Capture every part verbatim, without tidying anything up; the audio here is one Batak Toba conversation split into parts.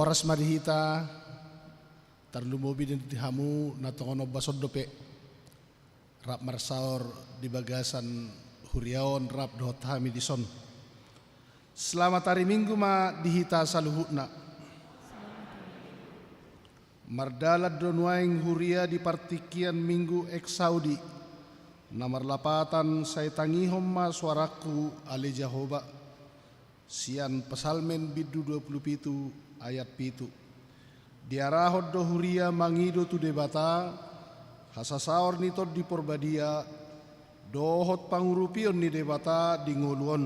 Horas ma di hita, tarlumobi di hamu na tongon ombas on dope rap marsaor di bagasan huria on rap dohot hami dison. Selamat hari Minggu ma di hita saluhutna. Mardalan do nuaeng huria di partingkian Minggu Exaudi, na marlapatan sai tangihon ma suarangku ale Jahowa. Sian Psalmen bindu dua pulu pitu ayat pitu. Diarahon do huria mangido tu Debata, hasasaor ni Tondi Porbadia, dohot pangurupion ni Debata di ngolu on.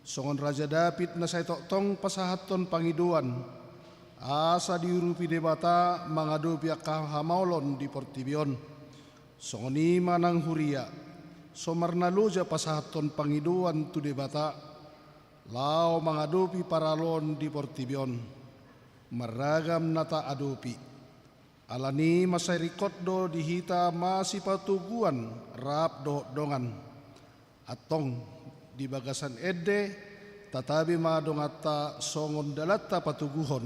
Songon Raja Daud na sai tongtong pasahathon pangidoan, asa diurupi Debata mangadopi angka hamaolon di portibi on. Songon i ma nang huria, so marnaloja pasahathon pangidoan tu Debata, laho mangadopi paraloan di portibi on, marragam na taadopi. Alani i ma sai ringkot do di hita masipatoguan rap dohot dongan. Antong, di bagasan ende, tatabi ma donganta songon dalanta patoguhon.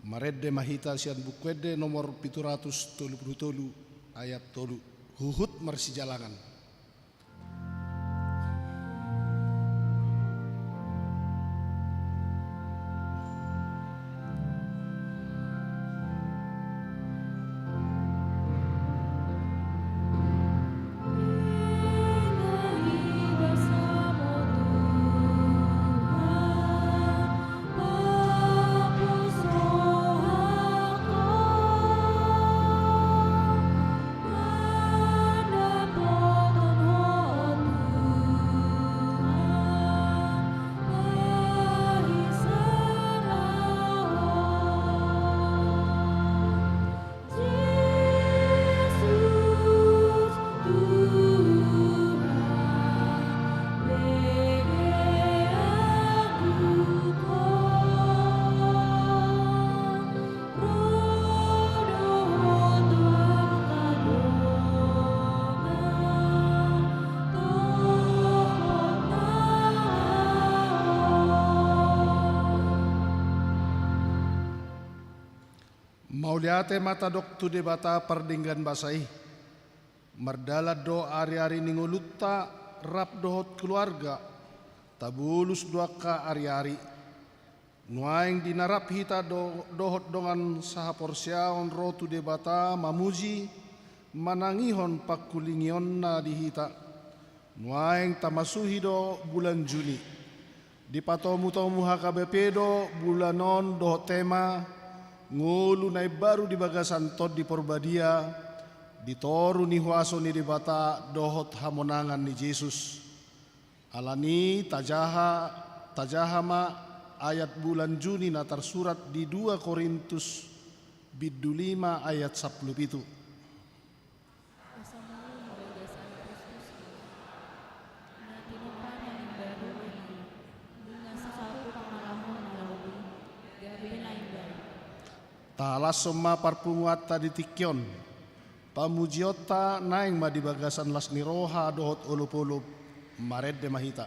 Marende ma hita sian Buku Ende nomor pitu ratus tolu pulu tolu ayat tolu. Huhut marsijalangan. Mauliate ma tadok tu Debata pardenggan basa i. Mardalan do ari-ari ni ngolunta rap dohot keluarga, tabolus do angka ari-ari. Nuaeng di na rap hita do-, dohot dongan sahaporseaon ro tu Debata mamuji, manangihon pangkulingionna di hita. Nuaeng tamasuhi do bulan Juni. Dipatomu-tomu H K B P do bulan on dohot tema, ngolu na imbaru di bagasan Tondi Porbadia, di toru ni huaso ni Debata dohot hamonangan ni Jesus. Alani i tajaha, tajaha ma ayat bulan Juni na tarsurat di dua Korintus bindu lima ayat sampulu pitu. Asa molo di bagasan Kristus i, na tinompa na imbaru ma i, nunga sapu pangalahon na lobi, gabe na imbaru. Tahalashon ma parpunguanta di tingki on. Pamujionta naeng ma di bagasan las ni roha dohot olop-olop, marende ma hita.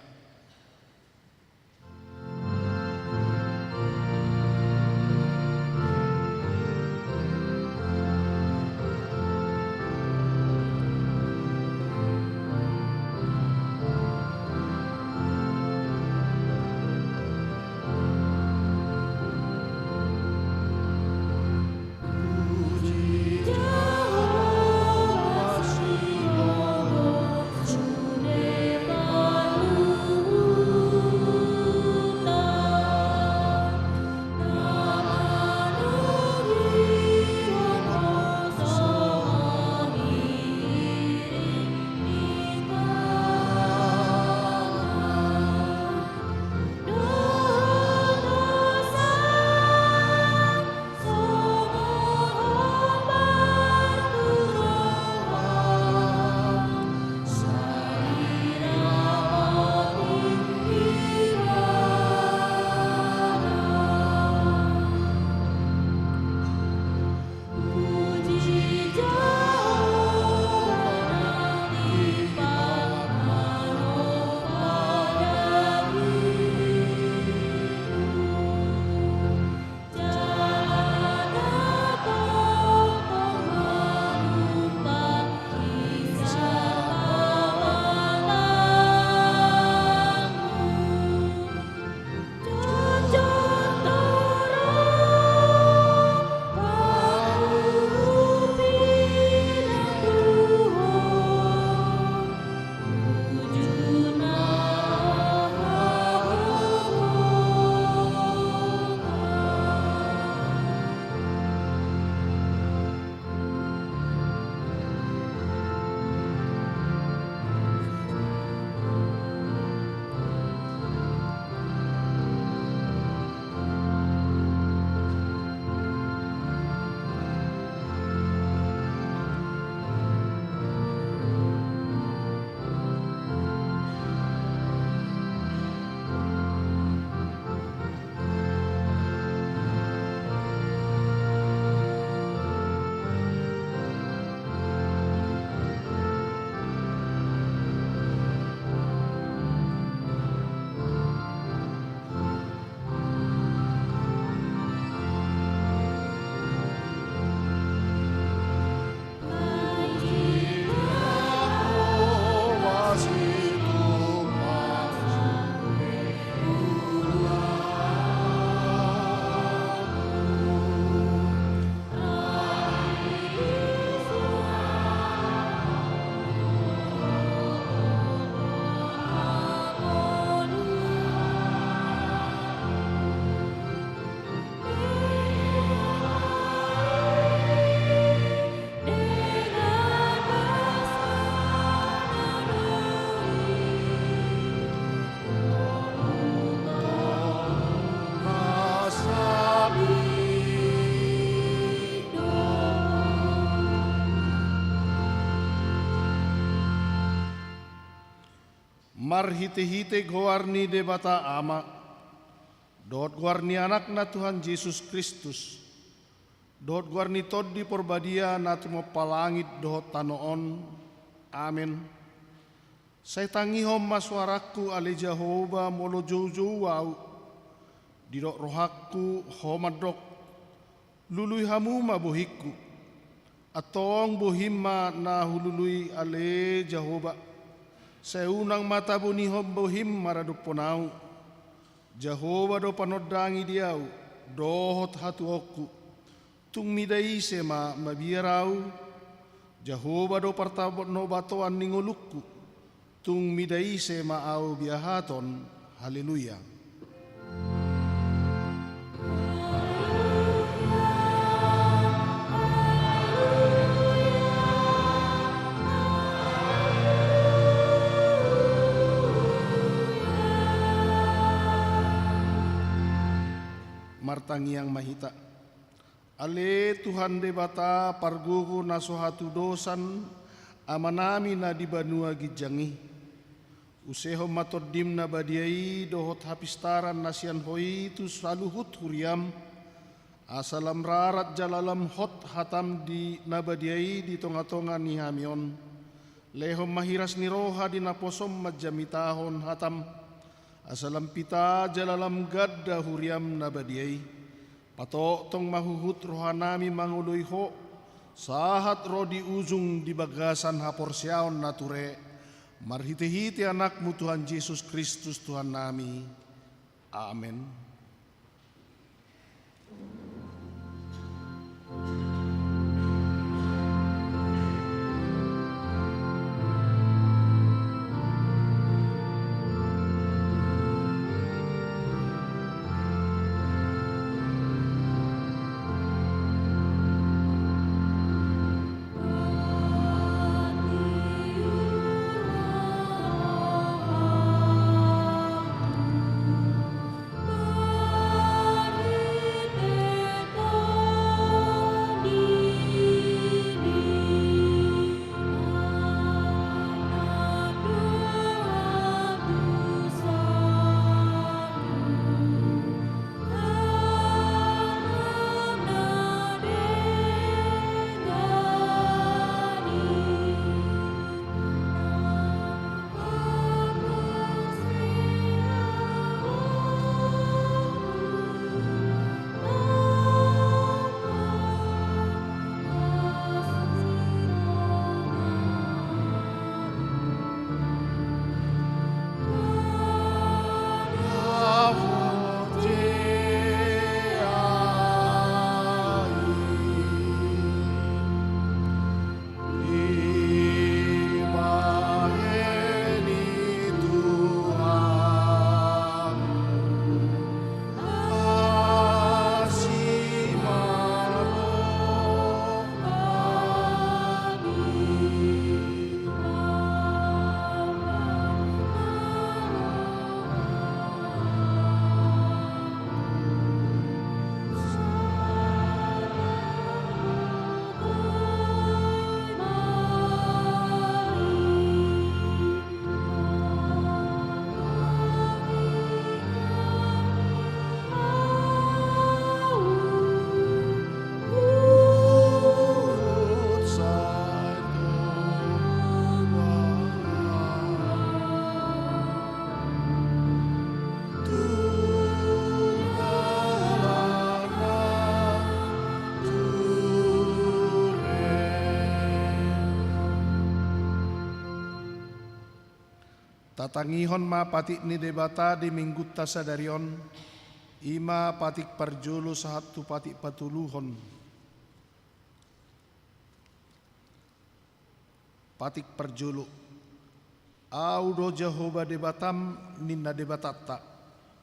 Marhite-hite goar ni Debata Ama, dohot goar ni Anakna Tuhan Jesus Kristus, dohot goar ni Tondi Porbadia na tumompa langit dohot tano on. Amen. Sai tangihon ma soarangku, ale Jahowa, molo joujou ahu. Didok rohangku, Ho mandok: Lului hamu ma bohingku. Antong bohim ma na hulului, ale Jahowa. Sai unang ma tabonihon bohim maradophon ahu. Jahowa do panondangi di ahu dohot hatuaonku. Tung mida ise ma mabiar ahu? Jahowa do partabotnobatoan ni ngolungku. Tung mida ise ma ahu biahaton? Haleluya. Martangiang ma hita. Ale Tuhan Debata, pargogo na so hatudosan, Amanami na di banua ginjang i. Usehon ma Tondim na badia i dohot hapistaran na sian Ho i tu saluhut huriam, asa lam rarat jala lam hot hatam di na badia i di tonga-tonga ni hami on. Lehon ma hiras ni roha di naposom manjamitahon hatam, asa lam pita jala lam ganda huriam na badia i. Patongtong ma huhut rohanami mangoloi Ho, sahat ro di ujung di bagasan haporseaon na ture, marhite-hite Anakmu Tuhan Jesus Kristus Tuhannami. Amen. Tatangihon ma patik ni Debata di Minggunta sadari on, i ma patik parjolo sahat tu patik patoluhon. Patik parjolo. Ahu do Jahowa Debatam, ninna Debatanta,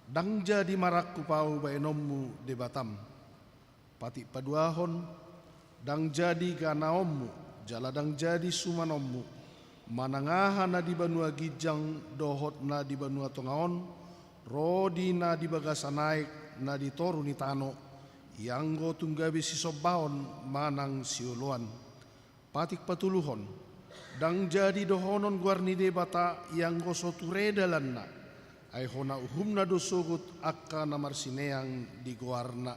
ndang jadi marangkup ahu baenonmu Debatam. Patik paduahon, ndang jadi ganaonmu, jala ndang jadi sumanonmu, manang aha na di banua ginjang dohot na di banua tonga on, ro di na di bagasan aek na di toru ni tano, ianggo tung gabe sisombaon manang sioloan. Patik patoluhon, Ndang jadi dohonon goar ni Debata ianggo so ture dalanna, ai hona uhumna do sogot angka na marsineang di goarna.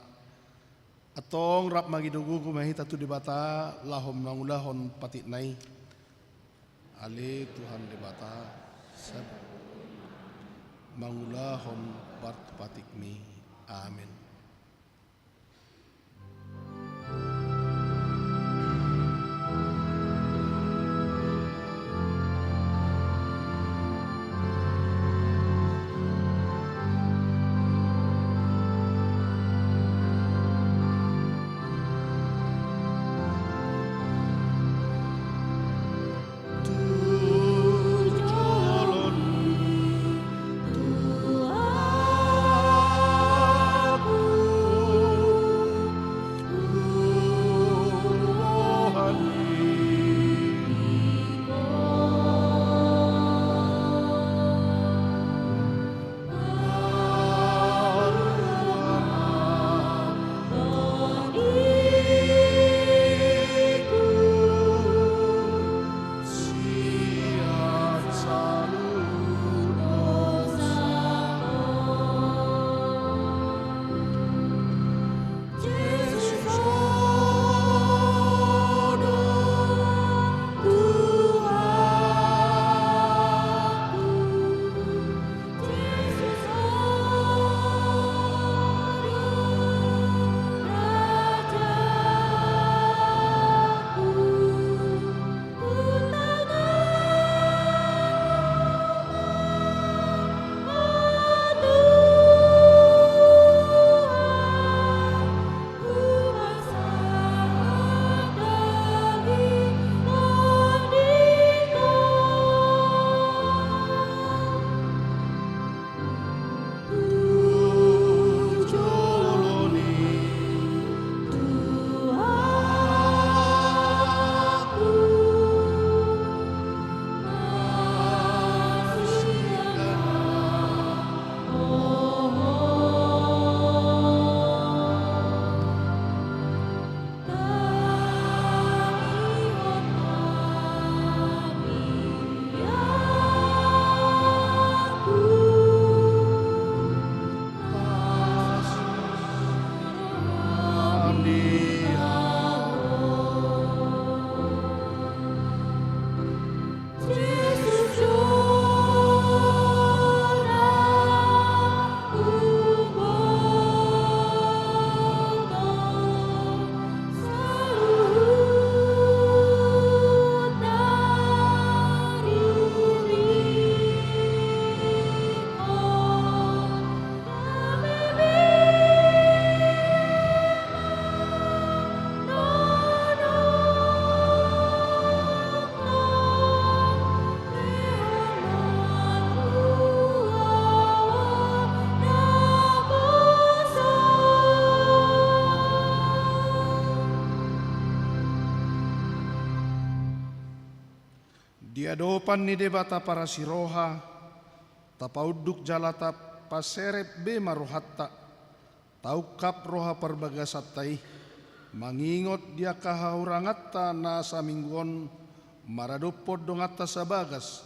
Antong rap mangido gogo ma hita tu Debata laho mangulahon patikna i. Ale Tuhan Debata, sada mangulahon parpatikmi. Amen. Di adopan ni Debata parasiroha, tapaunduk jala tapaserep be ma rohanta, taungkap roha parbagasanta i, mangingot di angka hahuranganta na saminggu on maradophon donganta sabagas,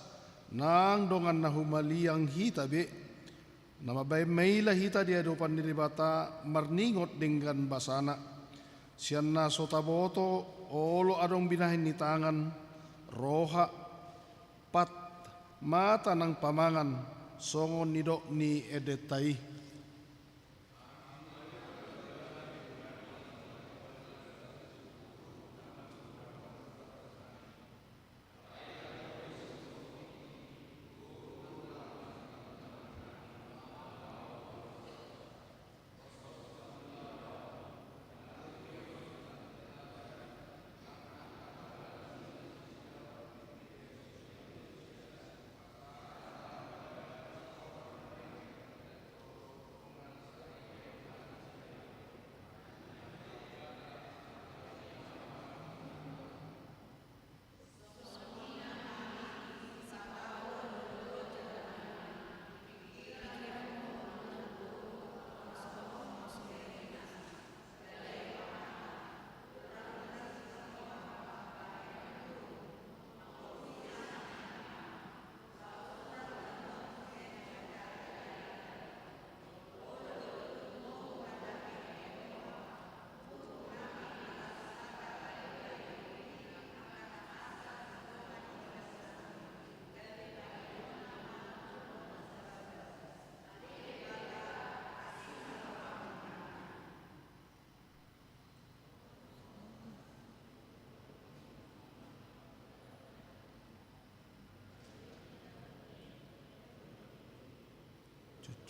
nang dongan na humaliang hita be. Na mambahen maila hita di adopan ni Debata marningot denggan basana, sian na so taboto olo adong binahen ni tangan, roha, pat, mata nang pamangan, songon nidok ni endenta i.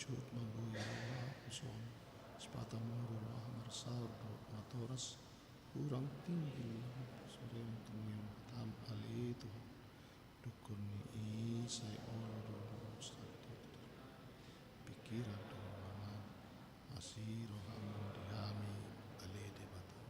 Suhut ma boi roham, sipata muru roham, marsaor dohot matoras, hurang tinggi, sore untung yang pertama ale Tuhan. Dukun ni i sai olo do satu pikiran dohot mangan, asi roham di hami ale Debata.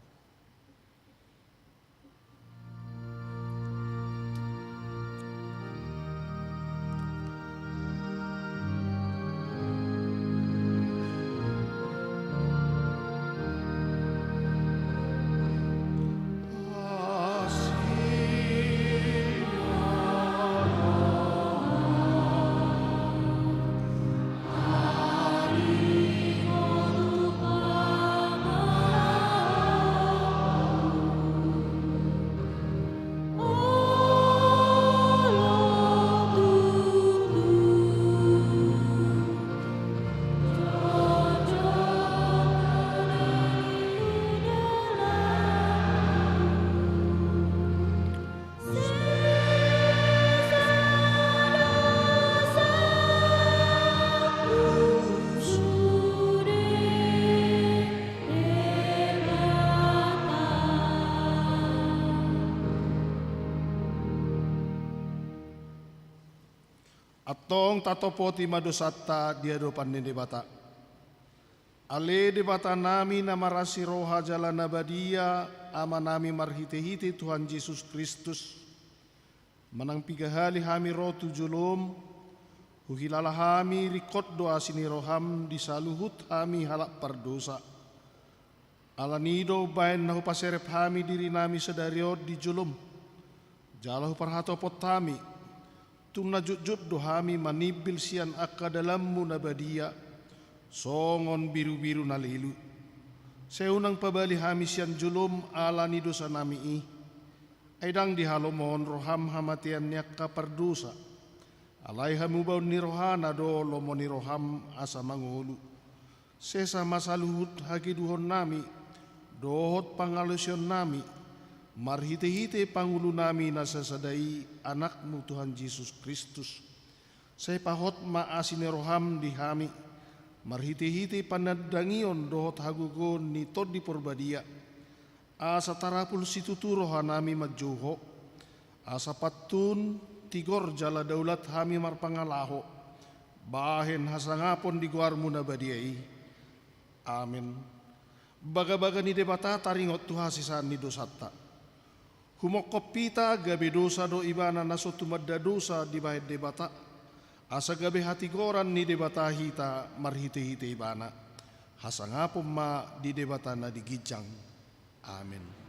Antong tatopoti ma dosanta di adopan ni Debata. Ale Debata nami na marasi roha jala na badia, Ama nami marhite-hite Tuhan Jesus Kristus, manang piga hali hami ro tu jolom, huhilala hami ringkot do asi ni roham di saluhut hami halak pardosa. Alani do umbahen na hupaserep hami diri nami sadari on di jolom, jala huparhatopot hami, tung na jotjot do hami manimbil sian angka dalanmu na badia, songon birubiru na lelu. Sai unang pabali hami sian jolom ala ni dosa nami i. Ai ndang dihalomohon roham hamatean ni angka pardosa. Alai hamubaon ni rohana do lomo ni roham asa mangolu. Sesa ma saluhut hageduhon nami dohot pangalaosion nami, marhite-hite pangulu nami na sasada i, Anakmu Tuhan Jesus Kristus. Sai pahot ma asi ni roham di hami, marhite-hite panandangion dohot hagogoon ni Tondi Porbadia, asa tarapul situtu roha nami manjou Ho, asa pantun, tigor jala daulat hami marpangalaho, bahen hasangapon di goarmu na badia i. Amen. Bagabaga ni Debata taringot tu hasesaan ni dosanta. Humongkop hita gabe dosa do ibana na so tumanda dosa dibahen Debata, asa gabe hatigoran ni Debata hita marhite-hite ibana. Hasangapon ma di Debata na di ginjang. Amen.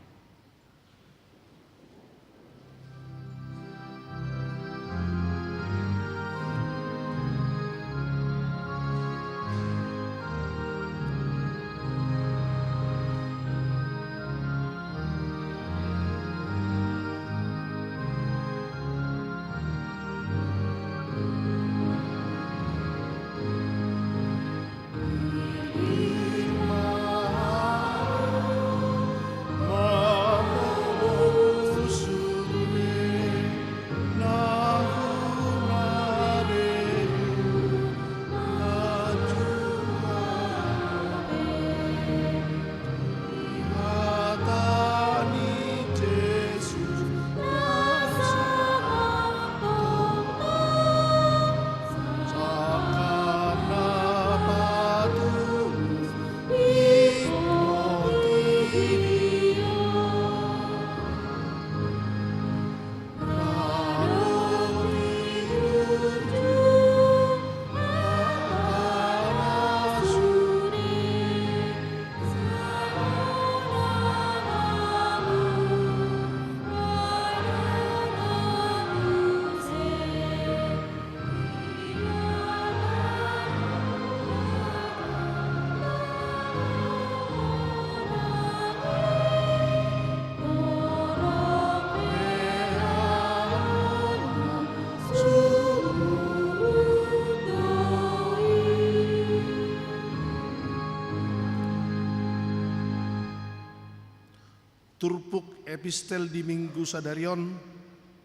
Turpuk epistel di Minggu sadari on,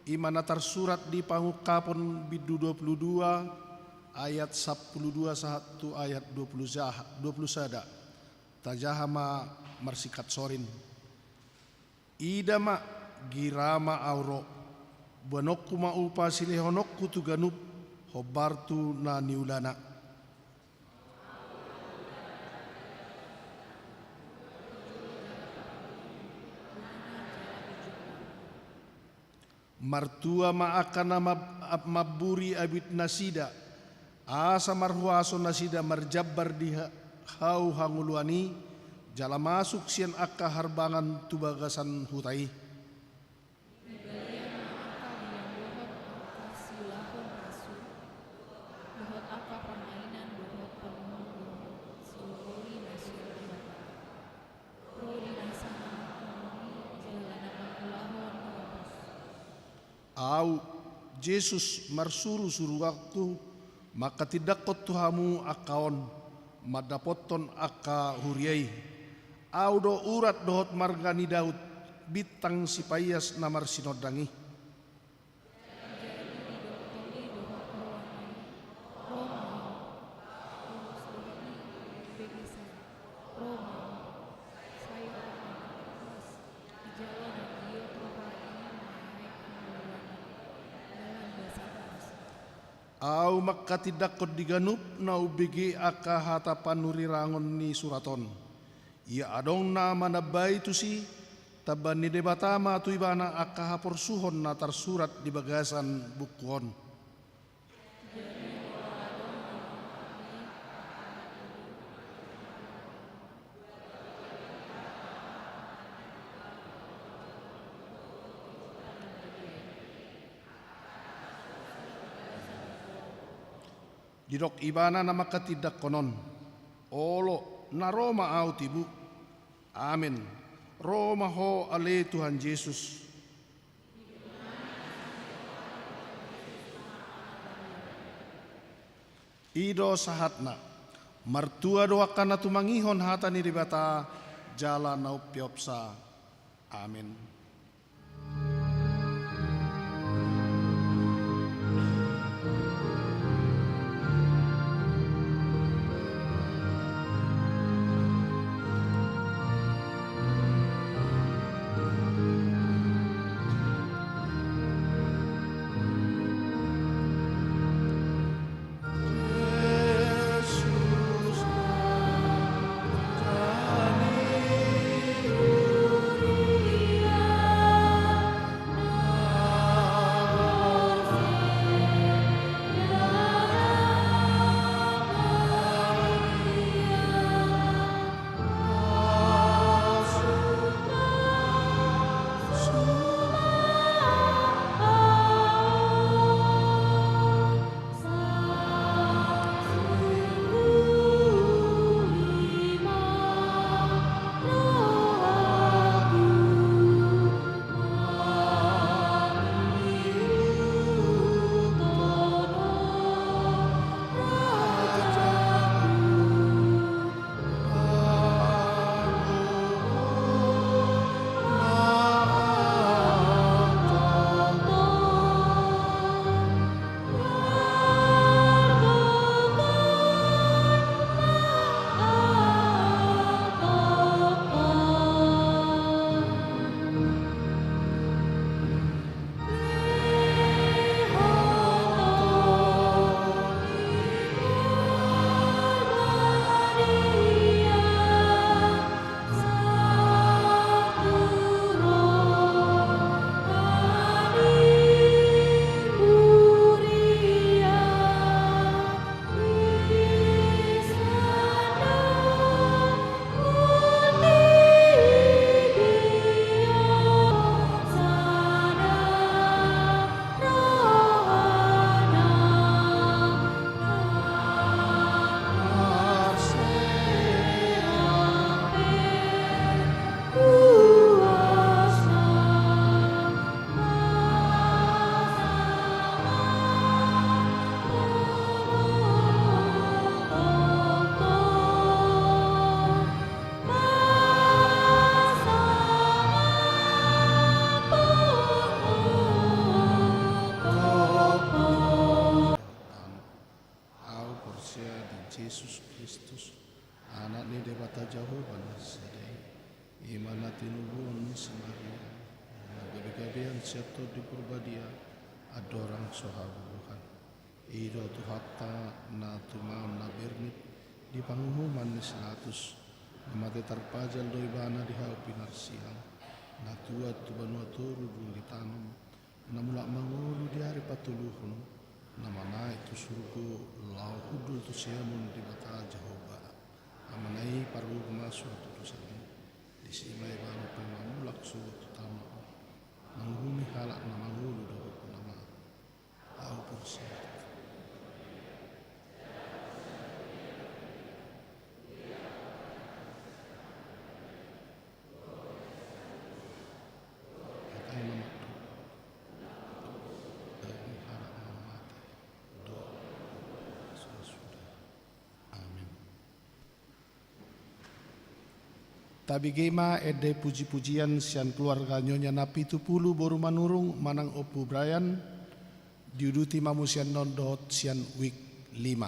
i ma na tarsurat di Pangungkapon bindu dua pulu dua, Ayat sampulu dua sahat tu ayat dua pulu sada. Tajaha ma marsingkat sorin. Ida ma, gira ma ahu ro. Boanonku ma upa silehononku tu ganup, hombar tu na niulana. Martua ma angka na mab-, ab-, mamburi abitnasida, asa marhuaso nasida marjambar di ha-, hau hangoluan i, jala masuk sian angka harbangan tu bagasan huta i. Di balian na angka liang dohot angka siulahon rasul, dohot angka pamainan dohot panumon dohot siuholi na sian Debata. Ro di nasa na mangulahon jala na mangulahon na bagus. Ahu, Jesus, marsurusuruanku, manghatindanghon tu hamu angka on, mandapothon angka huria i. Ahu do urat dohot marga ni Daud, bintang sipaias na marsinondang i. Jadi didok toli dohot rohana i, ro ma ahu, ulos dohot i, bege sai, ro ma ahu, sai ro ma ahu, ijalo na giot roha i mangaek hangoluan i, dalan basa bagus. Ahu manghatindanghon di ganup na umbege angka hata panurirangon ni surat on. Ia adong na manambai tusi, tamba ni Debata ma tu ibana angka haporsuhon na tarsurat di bagasan buku on. Didok ibana na manghatindanghon on, olo, na ro ma ahu tibu. Amen. Ro ma ho ale Tuhan Jesus. I do sahatna. Martua do angka na tumangihon hata ni Debata, jala na umpeopsa. Amen. Jesus Kristus, Anak ni Debata Jahowa na sada i, i ma na tinubuhon ni si Maria, na gabegabean sian Tondi Porbadia, andorang so habubuhan. I do Tuhanta na tumamam na bernit di panguhuman ni si Pilatus, na mate tarpajal do ibana di hau pinarsilang, na tuat tu banua toru dung ditanom, na mulak mangolu di ari patoluhon, na manaek tu surgo laho hundul tu siamun Debata Jahowa, Amana i pargogoi na so tutu sangin. Disi ma ibana pe mamulak sogot tu tano, manguhumi halak na mangolu dohot na mate. Ahu porsea. Hatai na mandok. Daging halak na mate. Dohot sudah. Amin. Tabege ma ende pujipujian sian keluarga Nyonya Napitupulu boru Manurung manang Ompu Brian, diuduti ma muse annon dohot sian wijk lima.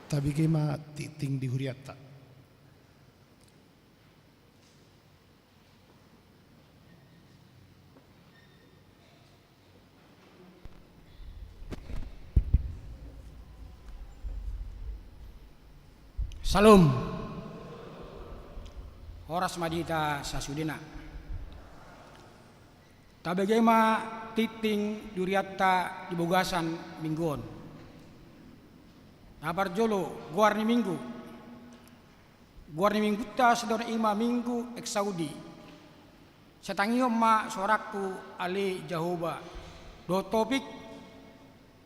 Tabege ma tingting di hurianta. Salom. Horas ma di hita sasudena. Tabege ma tingting di hurianta di bagasan minggu on. Na parjolo, goar ni minggu. Goar ni minggunta sadari on i ma Minggu Exaudi. Sai tangihon ma soarangku ale Jahowa. Dohot topik,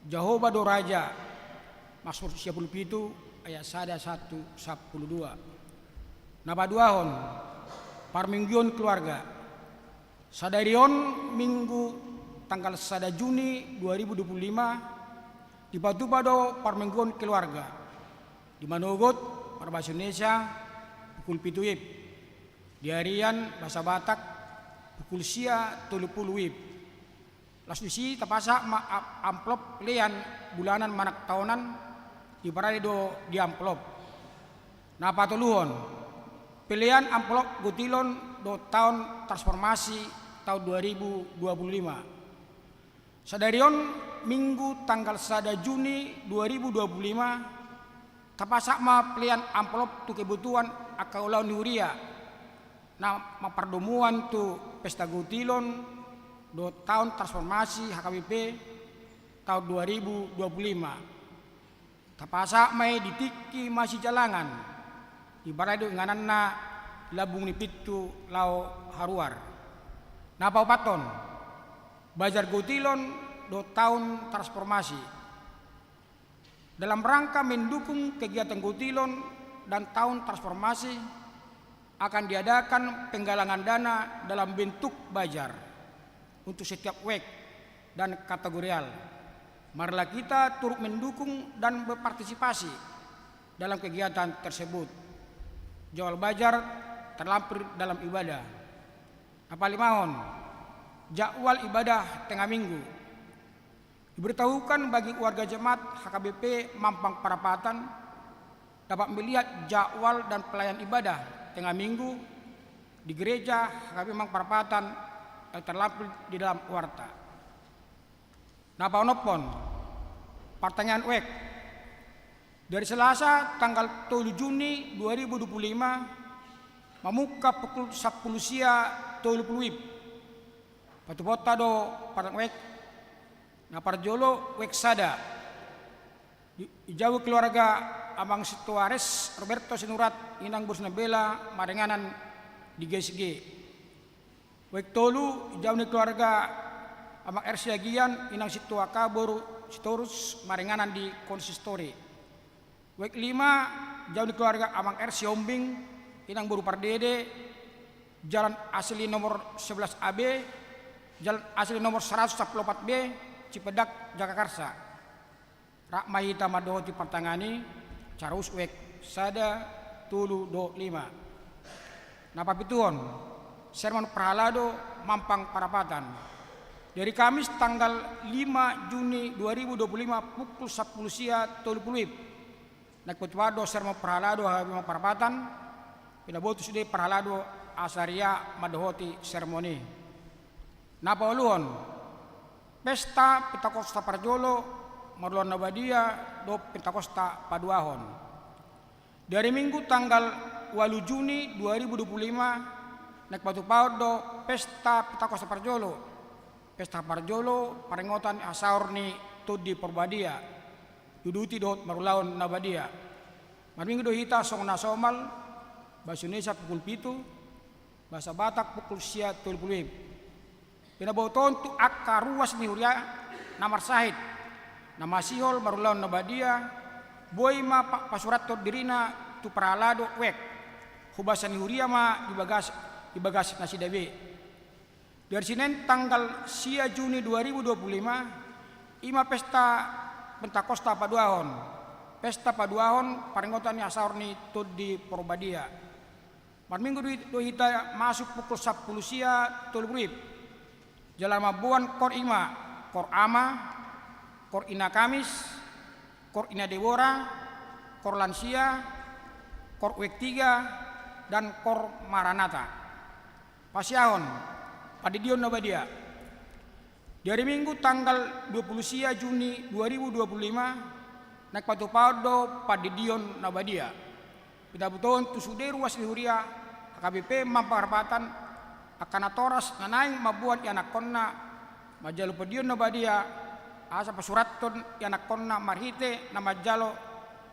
Jahowa do Raja. Mazmur sia pulu pitu ayat sada sahat tu sampulu dua. Na paduahon, parmingguon keluarga. Sadari on Minggu tanggal sada Juni dua ribu dua pulu lima, dipatupa do parmingguon keluarga. Di manogot, marbahasa Indonesia, pukul pitu WIB. Di arian, bahasa Batak, pukul sia tolu pulu WIB. Laos disi tapasahat ma a-, amplop pelean bulanan manang taonan, diparade do di amplop. Na patoluhon, pelean amplop gotilon dohot taon transformasi taon dua ribu dua pulu lima. Sadari on Minggu tanggal sada Juni dua ribu dua pulu lima, tapasahat ma pelean amplop tu kebutuhan angka ulaon ni huria na mampardomuan tu pesta gotilon dohot taon transformasi H K B P taon dua ribu dua pulu lima. Tapasahat ma i di tingki masijalangan, diparade do ingananna Lambung ni Pintu laho haruar. Na paopathon, bazar gotilon dohot taon transformasi. Dalam rangka mendukung kegiatan gotilon dan taon transformasi, akan diadakan penggalangan dana dalam bentuk bazar untuk setiap wijk dan kategorial. Marilah kita turut mendukung dan berpartisipasi dalam kegiatan tersebut. Jadwal bazar terlampir dalam ibadah. Na palimahon, jadwal ibadah tengah minggu. Diberitahukan bagi warga jemaat H K B P Mampang Perapatan dapat melihat jadwal dan pelayanan ibadah tengah minggu di gereja H K B P Mampang Perapatan yang terlampir di dalam warta. Na paonomhon, partangiangan wijk. Dari Selasa tanggal tolu Juni dua ribu dua puluh lima, mamungka pukul sampulu sia tolu pulu WIB. Patupaonta do partangiangan wijk. Na parjolo, wijk sada. Di, dijalo keluarga Amang Sintua Res Roberto Sinurat, inang boru Sinambela, maringanan di G S G. Wijk tolu, dijalo ni keluarga Amang R Siagian, inang Sintua K boru Sitorus, maringanan di konsistori. Wijk lima, dijalo ni keluarga Amang R Sihombing, inang boru Pardede, Jalan Asli nomor sebelas A B, Jalan Asli nomor seratus sampulu opat B, Cipedak, Jagakarsa. Rap ma hita mandohoti partangiangan i, cara usus wijk sada, tolu dohot lima. Na papituhon, sermon parhalado Mampang Perapatan. Dari Kamis tanggal lima Juni dua ribu dua puluh lima pukul sampulu sia tolu pulu WIB. Naeng patupaon do sermon parhalado H K B P Mampang Perapatan, pinaboto sude parhalado asa riak mandohoti sermon i. Na pauluhon, pesta Pentakosta parjolo, marulaon na badia, dohot Pentakosta paduahon. Dari Minggu tanggal ualu Juni dua ribu dua puluh lima, naeng patupaon do pesta Pentakosta parjolo. Pesta parjolo, paringotan hasaor ni Tondi Porbadia. Diuduti dohot marulaon na badia. Marminggu do hita songon na somal, bahasa Indonesia pukul pitu, bahasa Batak pukul sia tolu pulu WIB. Pinabotohon tu angka ruas ni huria na marsahit, na masihol marulaon na badia, boi ma pa-, pasurathon dirina tu parhalado wijk. Hubagas ni huria ma di bagas, di bagas nasida be. Dari Senin tanggal sia Juni dua ribu dua puluh lima, i ma pesta Pentakosta paduahon. Pesta paduahon paringotan ni hasaor ni Tondi Porbadia. Marminggu do, do hita masuk pukul sampulu sia tolu pulu WIB. Jala mamboan koor i ma, koor Ama, koor Ina Kamis, koor Ina Debora, Kor Lansia, Kor U N tiga, dan Kor Maranatha. Pasiahon, Pandidion na Badia. Di ari Minggu tanggal dua puluh sia Juni dua ribu dua puluh lima, naeng patupaon do Pandidion na Badia. Pinabotohon tu sude ruas ni huria H K B P Mampang Parapatan, angka natoras na naeng mamboan ianakhonna manjalo pandidion na badia, asa pasurathon ianakhonna marhite na manjalo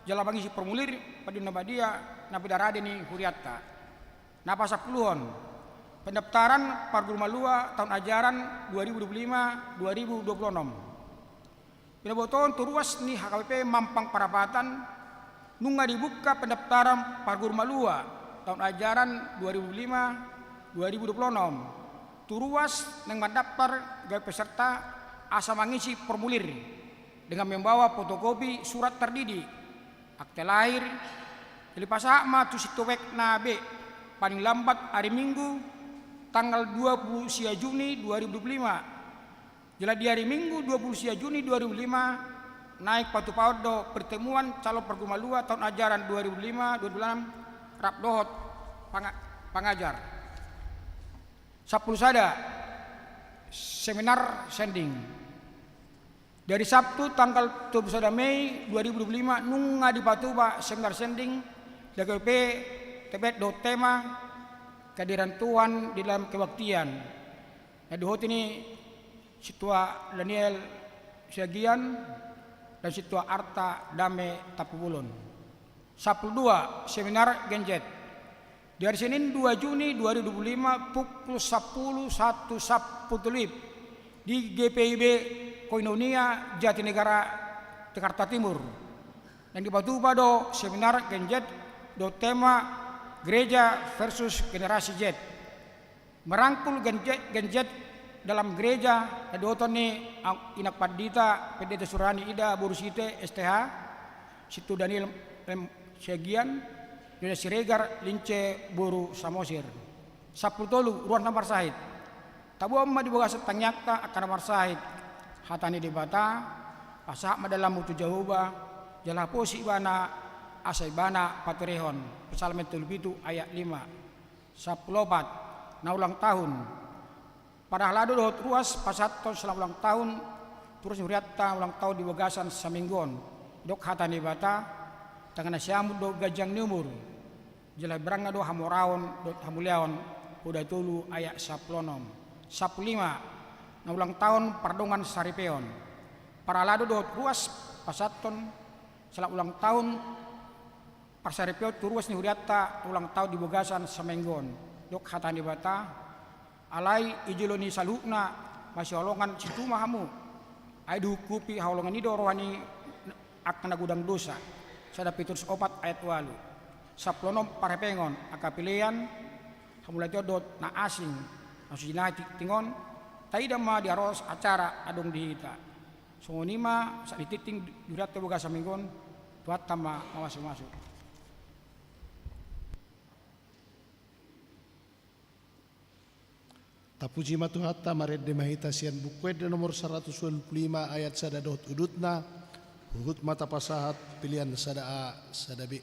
jala mangisi formulir pandidion na badia na pinarade ni hurianta. Na pasampuluhon, pendaftaran parguru malua taon ajaran dua ribu dua puluh lima dua ribu dua puluh enam. Pinabotohon tu ruas ni H K B P Mampang Parapatan, nunga dibuka pendaftaran parguru malua taon ajaran dua ribu lima dua ribu dua puluh enam. Tu ruas naeng mandaftar gabe peserta asa mangisi formulir dengan membawa fotokopi surat terdidik, akte lahir, jala pasahat ma tu situpek na be paling lambat ari Minggu tanggal dua puluh sia Juni dua ribu dua puluh lima. Jala di ari Minggu dua puluh sia Juni dua ribu lima, naeng patupaon do pertemuan calon parguru malua taon ajaran dua ribu lima dua ribu enam rap dohot panga-, pangajar. Sampulu sada, seminar sending. Dari Sabtu tanggal dua puluh sada Mei dua ribu dua puluh lima nunga dipatupa seminar sending, H K B P, tebet dohot tema kehadiran Tuhan di dalam kebaktian. Na diuhoti ni Sintua Daniel Siagian dan Sintua Arta Dame Tampubolon. Sampulu dua, seminar Gen Z. Di ari Senin dua Juni dua ribu dua puluh lima pukul sampulu sahat tu sampulu tolu WIB di G P I B Koinonia Jatinegara, Jakarta Timur. Naeng dipatupa do seminar Gen Z dohot tema Gereja versus Generasi Z. Merangkul Gen Z, Gen Z dalam gereja, na diuhoti ni Inang Pandita, Pendeta Suryani Ida boru Site, S T H, Sintua Daniel M Siagian, Dona Siregar Lince boru Samosir. Sampulu tolu, ruas na marsahit. Taboan ma di bagasan tangiangta angka na marsahit. Hata ni Debata, pasahat ma dalanmu tu Jahowa, jala haposi ibana, asa ibana paturehon. Psalmen tolu pitu ayat lima. Sampulu opat, na ulang tahun. Parhalado dohot ruas pasahathon selamat ulang tahun tu ruas ni hurianta ulang tahun di bagasan saminggu on. Didok hata ni Debata, tangan na siamun do ganjang ni umur, jala berangna do hamoraon dohot hamuliaon, Poda tolu ayat sampulu onom. Sampulu lima, na ulang tahun pardongan saripeon. Parhalado dohot ruas pasahathon selamat ulang tahun parsaripeon tu ruas ni hurianta ulang tahun di bagasan saminggu on. Didok hata ni Debata, alai di jolo ni saluhutna masihaholongan situtu ma hamu. Ai dihungkupi haholongan i do roha ni angka na godang dosa. Sada Petrus opat ayat ualu. Sampulu onom, parhepengon, angka pelean, hamauliateon dohot na asing na so jinai tingting on, taida ma di aros acara adong di hita. Songon i ma sahat ni tingting di hurianta di bagasan saminggu on. Tuhanta ma mamasumasu. Tapuji ma Tuhanta, marende ma hita sian Buku Ende nomor saratus ualu pulu lima ayat sada dohot udutna. Huhut ma tapasahat pelean sada A sada B.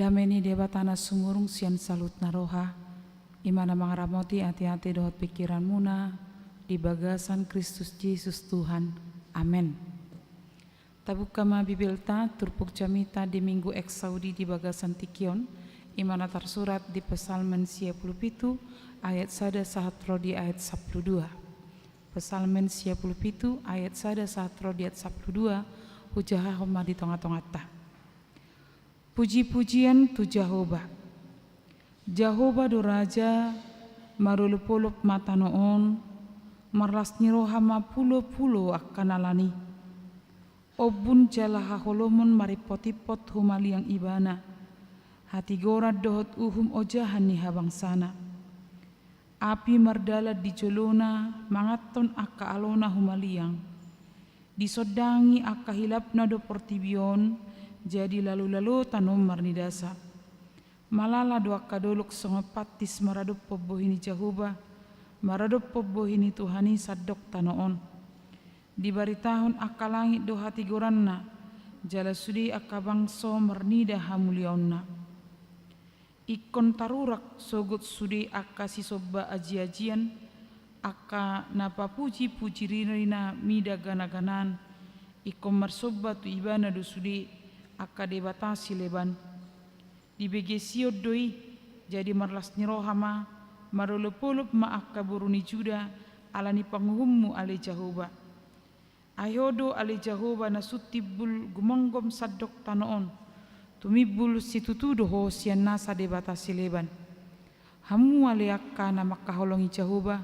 Dame ni Debata na sumurung sian saluhutna roha, i ma na mangaramoti ateate dohot pingkiranmuna di bagasan Kristus Jesus Tuhan. Amen. Tabuka ma Bibelta, turpuk jamita di Minggu Exaudi di bagasan tingki on, i ma na tarsurat di Psalmen sia pulu pitu ayat sada sahat ro di ayat sampulu dua. Psalmen sia pulu pitu ayat sada sahat ro di ayat sampulu dua, hujahahon ma di tongatonganta. Pujipujian tu Jahowa. Jahowa do raja, marolopolop ma tano on, marlas ni roha ma pulopulo angka na lan i. Ombun jala haholomon marimpotimpot humaliang ibana, hatigoran dohot uhum ojahan ni habangsana. Api mardalan di jolona, manganhon angka alona humaliang. Disondangi angka hilapna do portibi on, jadi lalolalo tano on marnidasa. Malala do angka dolok songon pantis maradophon bohi ni Jahowa, maradophon bohi ni Tuhan i sandok tano on. Dibaritahon angka langit do hatigoranna, jala sude angka bangso marnida hamuliaonna. Ingkon tarurak sogot sude angka sisomba ajiajian, angka na papujipuji ririna mida ganaganaan, ingkon marsomba tu ibana do sude angka debata sileban. Dibege Sion do i, jadi marlas ni roha ma, marolopolop ma angka boru ni Juda, ala ni panguhummu ale Jahowa. Ai ho do ale Jahowa na sun timbul gumomgom sandok tano on, tumimbul situtu do ho sian nasa debata sileban. Hamu ale angka na mangkaholongi Jahowa,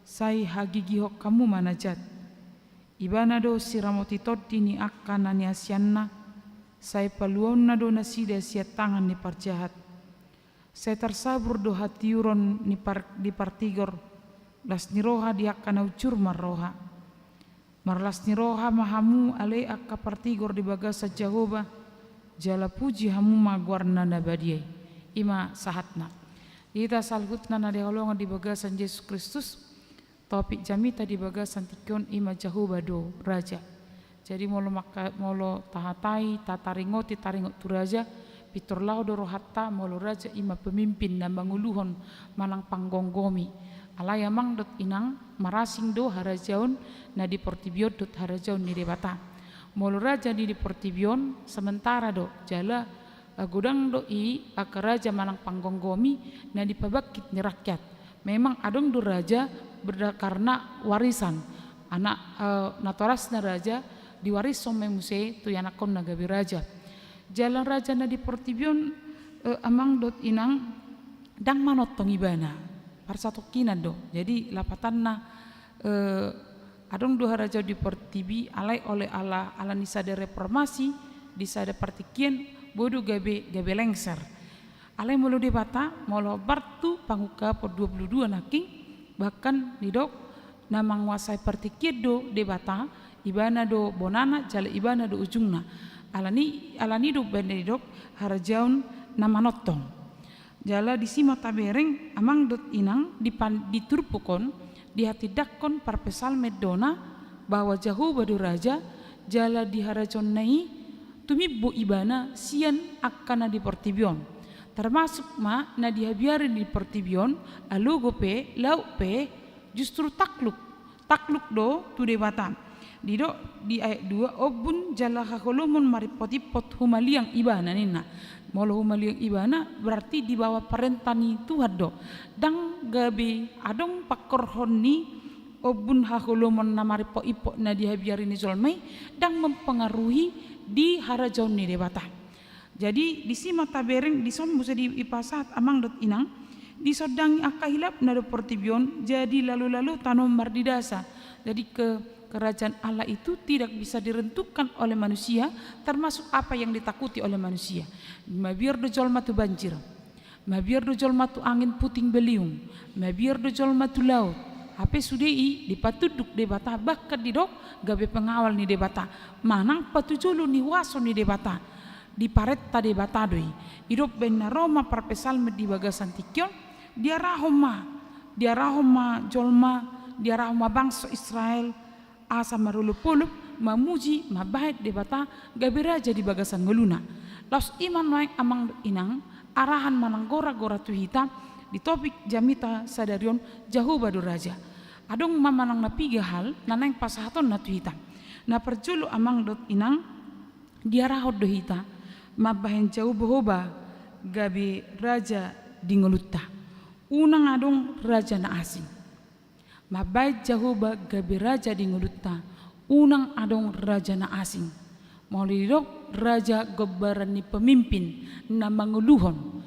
sai hagigihon hamu ma na jat. Ibana do siramoti tondi ni angka na niasianna, sai paluaonna do nasida sian tangan ni parjahat. Sai tarsabur do hatiuron ni par-, di partigor, las ni roha di angka na unsur marroha. Marlas ni roha ma hamu ale angka partigor di bagasan Jahowa, jala puji hamu ma goarna na badia i. I ma sahatna. Hita saluhutna na dihaholongi di bagasan Jesus Kristus, topik jamita di bagasan tingki on i ma Jahowa do raja. Jadi molo maka, molo tahatai, tataringoti, taringot tu raja, pintor laho do rohanta molo raja i ma pemimpin na manguluhon manang panggomgomi. Alai amang dohot inang, marasing do harajaon na di portibi on dohot harajaon ni Debata. Molo raja ni di portibi on sementara do, jala, eh, godang do i angka raja manang panggomgomi na dipabangkit ni rakyat. Memang adong do raja berda-, karna warisan. Anak, eh, natorasna raja diwarishon ma i muse tu ianakhonna gabe raja. Jala raja na di portibi on, eh, amang dohot inang, ndang manongtong ibana. Parsatongkinan do. Jadi lapatanna, eh, adong do harajaon di portibi, alai oleh ala, ala ni sada reformasi, di sada partingkian, boi do gabe, gabe lengser. Alai molo Debata, molo hombar tu Pangungkapon dua pulu dua nangkin, bahkan didok, na manguasai partingkian do Debata, ibana do bonana, jala ibana do ujungna. Alani, alani do baen didok, harajaon na manongtong. Jala disi ma tabereng amang dohot inang di pan-, di turpuk on, dihatindangkon parpsalmen dona, bahwa Jahowa do raja, jala di harajaonna i tumimbo ibana sian angka na di portibi on. Termasuk ma na dihabiari di portibi on, alogo pe, laut pe, justru takluk. Takluk do tu Debata. Didok di ayat dua, ombun jala haholomon marimpotimpot humaliang ibana ninna. Molo humaliang ibana berarti di bawah parenta ni Tuhan do. Ndang gabe adong pangkorhon ni ombun haholomon na marimpotimpot na dihabiari ni jolma i, ndang mempengaruhi di harajaon ni Debata. Jadi disi ma tabereng, dison muse dipasahat amang dohot inang, disondangi angka hilapna do portibi on, jadi lalolalo tano on marnidasa. Jadi ke-, kerajaan Allah itu tidak bisa ditentukan oleh manusia, termasuk apa yang ditakuti oleh manusia. Mabiar do jolma tu banjir. Mabiar do jolma tu angin puting beliung, mabiar do jolma tu laut. Hape sude i dipatunduk Debata, bahkan didok gabe pengawal ni Debata, manang patujolo ni huaso ni Debata, diparenta Debata do i. Didok baen na ro ma parpsalmen di bagasan tingki on, diarahon ma, diarahon ma jolma, diarahon ma bangso Israel, asa marolopolop, mamuji, mambahen Debata, gabe raja di bagasan ngoluna. Laos i ma nuaeng amang dohot inang, arahan manang gora-gora tu hita di topik jamita sadari on, Jahowa do raja. Adong ma manang na piga hal na naeng pasahatonna tu hita. Na parjolo amang dohot inang, diarahon do hita mambahen Jahowa gabe raja di ngolunta. Unang adong raja na asing. Mambahen Jahowa gabe raja di ngolunta, unang adong raja na asing. Molo didok raja gombaran ni pemimpin na mangoluhon.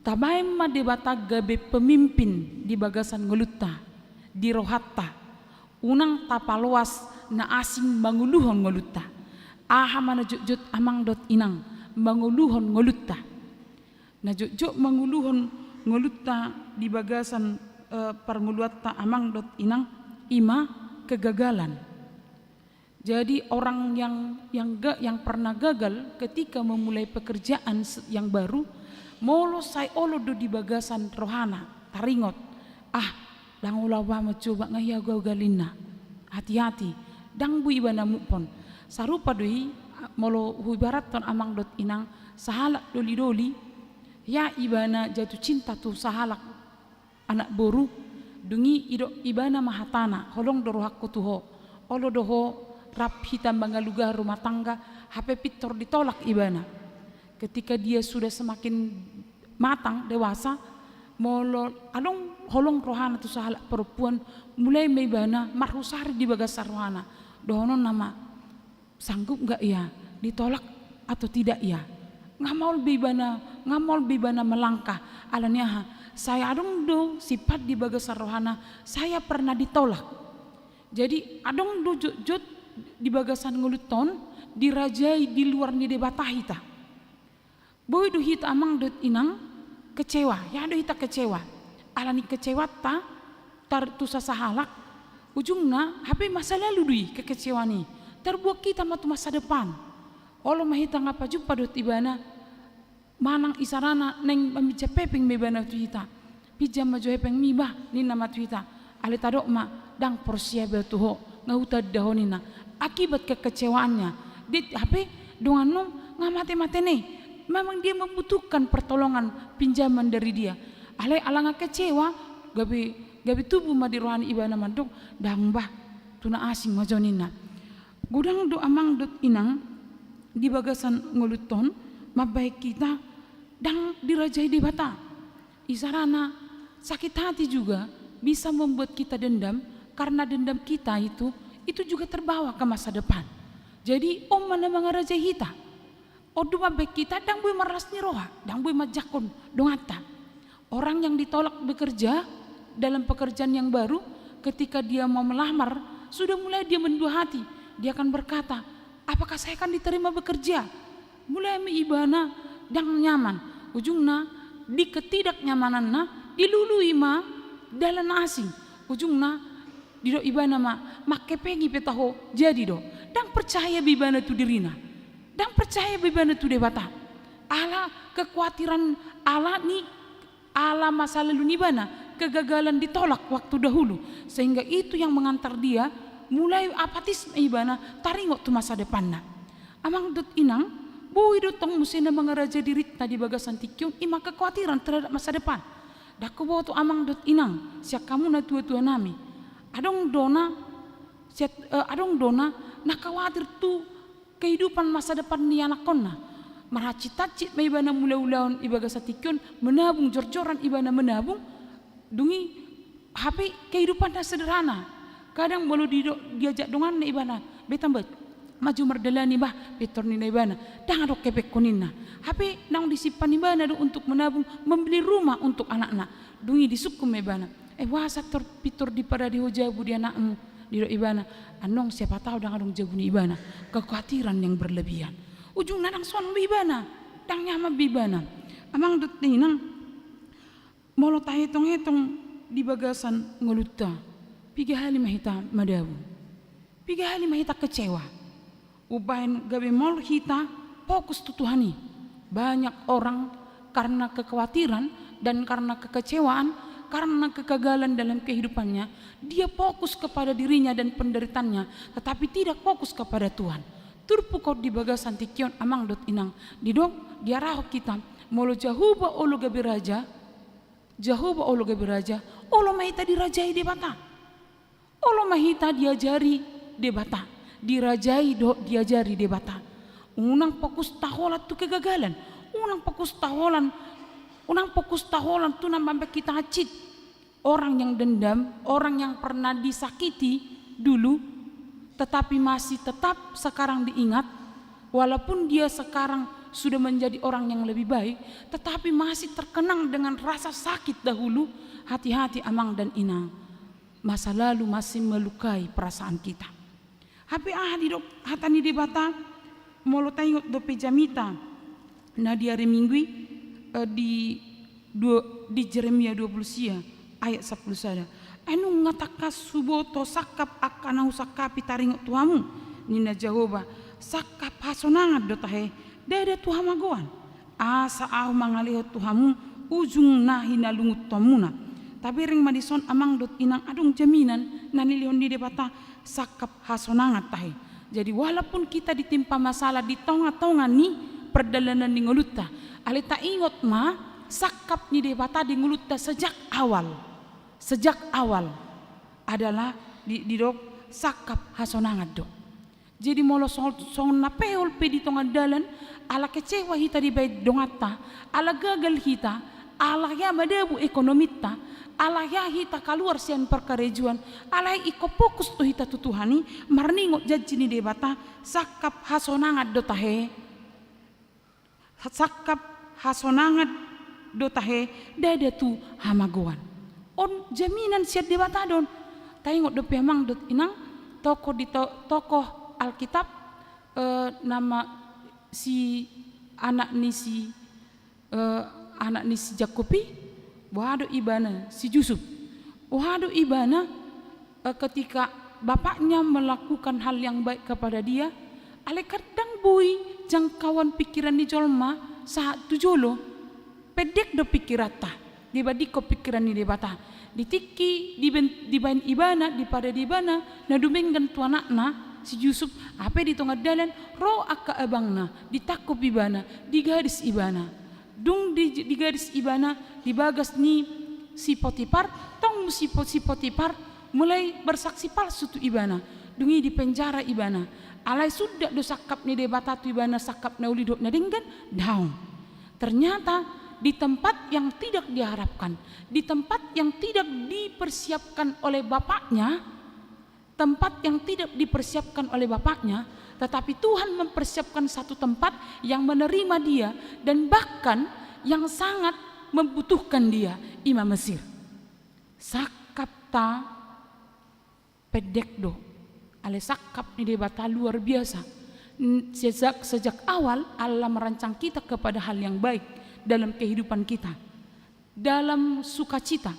Tabahen ma Debata gabe pemimpin di bagasan ngolunta, di rohanta. Unang tapaloas na asing mangoluhon ngolunta. Aha ma na jotjot amang dohot inang mangoluhon ngolunta? Na jotjot mangoluhon ngolunta di bagasan, eh, parngoluanta amang dohot inang, i ma kegagalan. Jadi orang yang, yang ga-, yang pernah gagal ketika memulai pekerjaan se-, yang baru, molo sai olo do di bagasan rohana taringot, ah, ndang olo au ba mancoba, nga hea gagal ninna. Hati-hati, ndang boi ibana move on. Sarupa do i, molo huibarathon amang dohot inang, sahalak doli-doli, hea ibana jatuh cinta tu sahalak anak boru, dung i didok ibana ma hatana, holong do rohangku tu ho, olo do ho rap hita mangaluga rumah tangga, hape pintor ditolak ibana. Ketika dia sudah semakin matang, dewasa, molo adong holong rohana tu sahalak perempuan, mulai ma ibana marhusari di bagasan rohana. Dohononna ma, sanggup nggak ia ditolak atau tidak ia? Nga maol be ibana, nga maol be ibana melangkah. Alani aha? Sai adong do sifat di bagasan rohana, saya pernah ditolak. Jadi adong do jotjot di bagasan ngolunta on dirajai di luar ni Debata hita. Boi do hita amang dohot inang kecewa, hea do hita kecewa. Alani kecewanta tar-, tu sasahalak, ujungna hape masa lalu do i kekecewaan i. Tarbuang hita ma tu masa depan. Olo ma hita nga pajumpa dohot ibana, manang isarana naeng maminjam hepeng ma ibana tu hita. Pinjam ma jo hepengmi bah, ninna ma tu hita. Alai tadok ma, ndang porsea be au tu ho, nga hutanda ho ninna. Akibat kekecewaannya. Di, hape dongan on nga mate-mate ne. Memang dia membutuhkan pertolongan pinjaman dari dia. Alai ala nga kecewa, gabe, gabe tubu ma di roha ni ibana mandok, ndang bah, tu na asing ma jo ninna. Godang do amang dohot inang di bagasan ngolunta on, mambahen hita ndang dirajai Debata. Isarana, sakit hati juga bisa membuat kita dendam, karena dendam kita itu, itu juga terbawa ke masa depan. Jadi on ma na mangarajai hita. On do mambahen hita ndang boi marlas ni roha, ndang boi manjangkon donganta. Orang yang ditolak bekerja dalam pekerjaan yang baru, ketika dia mau melamar, sudah mulai dia mendua hati. Dia akan berkata, apakah saya akan diterima bekerja? Mulai ma ibana ndang nyaman. Ujungna, di ketidaknyamananna, dilului ma dalan asing. Ujungna, didok ibana ma, manghepengi pe taho, jadi do. Ndang percaya be ibana tu dirina. Ndang percaya be ibana tu Debata. Ala kekuatiran, ala ni, ala masa lalu ni ibana, kegagalan, ditolak waktu dahulu, sehingga itu yang mengantar dia mulai apatis ma ibana taringot tu masa depanna. Amang dohot inang, boi do tong muse na mangaraja dirinta di bagasan tingki on, i ma kekhawatiran terhadap masa depan. Ndang huboto amang dohot inang, sian hamu na tua-tua nami. Adong do na, sian, eh, adong do na, na khawatir tu kehidupan masa depan ni anakkonna. Marhansit-hansit ma ibana mangula ulaon di bagasan tingki on, menabung, jor-joran ibana menabung, dung i hape kehidupanna sederhana. Kadang molo di do-, diajak donganna ibana, be tamba ma jo mardalani bah, pintor ninna ibana, ndang adong hepengku ninna. Hape naung disimpan ibana do untuk menabung membeli rumah untuk anakna. Dung i disungkun ma ibana, eh, boasa tor pintor diparade ho jabu di anakmu? Didok ibana, annon siapa tahu ndang adong jabu ni ibana. Kekhawatiran yang berlebihan. Ujungna ndang sonang be ibana, ndang nyaman be ibana. Amang dohot inang, molo tahetong-hetong di bagasan ngolunta, piga hali ma hita madabu? Piga hali ma hita kecewa? Umbahen gabe maol hita fokus tu Tuhan i. Banyak orang karena kekhawatiran dan karena kekecewaan, karena kegagalan dalam kehidupannya, dia fokus kepada dirinya dan penderitaannya, tetapi tidak fokus kepada Tuhan. turpuk on di bagasan tingki on, amang dohot inang, didok, diarahon hita, molo Jahowa olo gabe raja, Jahowa olo gabe raja, olo ma hita dirajai Debata. Olo ma hita diajari Debata, dirajai dohot diajari Debata. Unang fokus taholan tu kegagalan, unang fokus taholan, unang fokus taholan tu na mambahen hita hansit. Orang yang dendam, orang yang pernah disakiti dulu, tetapi masih tetap sekarang diingat, walaupun dia sekarang sudah menjadi orang yang lebih baik, tetapi masih terkenang dengan rasa sakit dahulu, hati-hati amang dan inang. Masa lalu masih melukai perasaan kita. Hape aha didok hata ni Debata, molo taingot dope jamita na di ari Minggu i, eh, di dua, di Jeremia dua pulu sia ayat sampulu sada. Ai nunga tangkas huboto sangkap angka na husangkapi taringot tu hamu, ninna Jahowa, sangkap hasonangan do tahe, ndada tu hamagoan. Asa ahu mangalehon tu hamu ujung na hinalungunhonmuna. Tabereng ma dison amang dohot inang, adong jaminan na nilehon ni Debata sangkap hasonangan tahe. Jadi walaupun kita ditimpa masalah di tonga-tonga ni pardalanan ni ngolunta, alai taingot ma sangkap ni Debata di ngolunta sejak awal. Sejak awal adalah di, didok sangkap hasonangan do. Jadi molo so-, songon na peol pe di tonga dalan, ala kecewa hita dibahen donganta, ala gagal hita, ala hea madabu ekonominta, ala hea hita kaluar sian parkarejoan, alai ingkon fokus do hita tu Tuhan i, marningot janji ni Debata, sangkap hasonangan do tahe. Sangkap hasonangan do tahe, ndada tu hamagoan. On jaminan sian Debata do on. Taingot dope amang dohot inang, tokoh di to-, tokoh Alkitab, eh, nama si anak ni si, eh, anak ni si Jakkob i, boha do ibana si Jusup. Boha do ibana, eh, ketika bapaknya melakukan hal yang baik kepada dia, alai kadang boi jangkauan pikiran ni jolma sahat tu jolo, pendek do pikiranta dibandingkon pikiran ni Debata. Di tingki diben-, dibahen ibana, dipadat ibana, na dumenggan tu anakna si Jusup, hape di tonga dalan ro angka abangna, ditangkup ibana, digadis ibana. Dung di, digadis ibana di bagas ni si Potipar, tong si Po-, si Potipar mulai bersaksi palsu tu ibana. Dung i dipenjara ibana. Alai sundat do sangkap ni Debata tu ibana sangkap na uli dohot na denggan? Daong. Ternyata di tempat yang tidak diharapkan, di tempat yang tidak dipersiapkan oleh bapaknya, tempat yang tidak dipersiapkan oleh bapaknya, tetapi Tuhan mempersiapkan satu tempat yang menerima dia dan bahkan yang sangat membutuhkan dia, i ma Mesir. Sangkapta pendek do, alai sangkap ni Debata luar biasa. N-, sejak, sejak awal Allah merancang kita kepada hal yang baik dalam kehidupan kita. Dalam sukacita.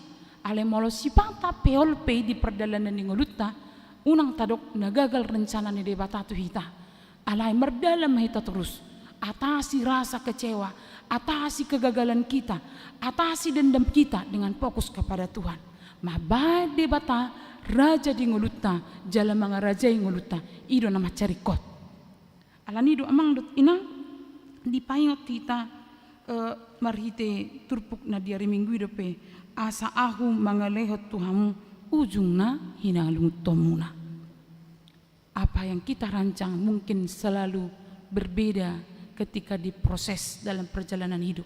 Alai molo sipata peol pe di pardalanan ni ngolunta, unang tadok na gagal rencana ni Debata tu hita. Alai mardalan ma hita torus. Atasi rasa kecewa, atasi kegagalan kita, atasi dendam kita dengan fokus kepada Tuhan. Mambahen Debata raja di ngolunta, jala mangarajai ngolunta, i do na mansai ringkot. Alani do amang dohot inang, dipaingot hita, eh, marhite turpuk na di ari Minggu i dope, asa ahu mangalehon tu hamu ujung na hinalungunhonmuna. Apa yang kita rancang mungkin selalu berbeda ketika diproses dalam perjalanan hidup.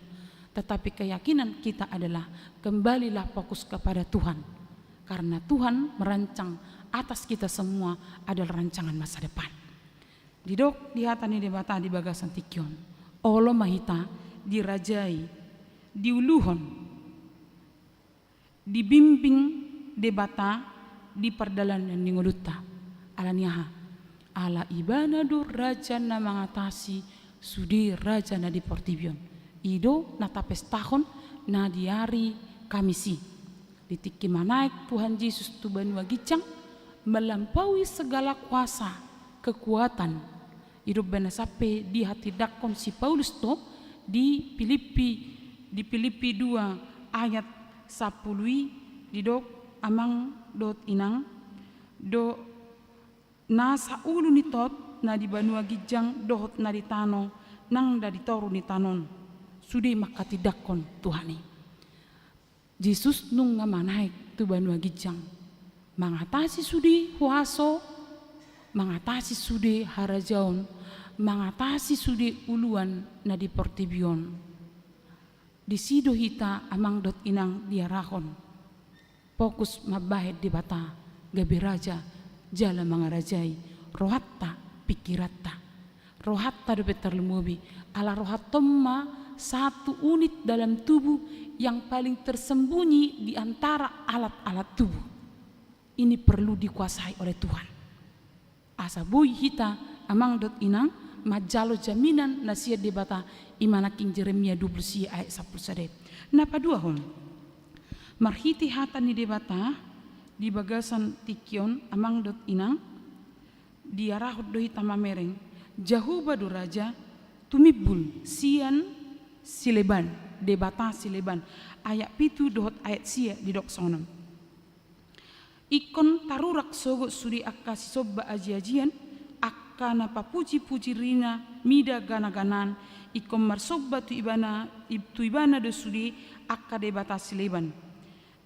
Tetapi keyakinan kita adalah kembalilah fokus kepada Tuhan. Karena Tuhan merancang atas kita semua adalah rancangan masa depan. Didok di hata ni Debata di bagasan tingki on, olo ma hita dirajai, diuluhon, dibimbing Debata di pardalanan ni ngolunta. Alani aha? Ala Ibana do raja na mangatasi sude raja na di portibi on. I do na tapestahon na di ari Kamis i. Di tingki manaek Tuhan Jesus tu banua ginjang, melampaui segala kuasa, kekuatan. Didok bana sampe dihatindangkon si Paulus do di Pilippi, di Pilippi dua ayat sampulu i, didok amang dohot inang, do na saulu ni tot na di banua ginjang dohot na di tano, nang na di toru ni tano on, sude manghatindanghon Tuhan i. Jesus nunga manaek tu banua ginjang, mangatasi sude huaso, mangatasi sude harajaon, mangatasi sude uluan na di portibi on. Disi do hita amang dohot inang diarahon. Fokus mambahen Debata, gabe raja, jala mangarajai rohanta, pikiranta. Rohanta dope tarlumobi, ala rohanta on ma satu unit dalam tubuh yang paling tersembunyi di antara alat-alat tubuh. Ini perlu dikuasai oleh Tuhan. Asa boi hita amang dohot inang manjalo jaminan na sian Debata, i ma nangkin Jeremia dua pulu sia ayat sampulu sada. Na paduahon, marhite hata ni Debata di bagasan tingki on amang dohot inang, diarahon do hita mamereng, Jahowa do raja tumimbul sian sileban, Debata sileban. Ayat pitu dohot ayat sia didok songon on. Ingkon tarurak sogot sude angka sisomba ajiajian, angka na papujipuji rina mida ganaganaan, ingkon marsomba tu ibana, tu ibana do sude angka debata sileban.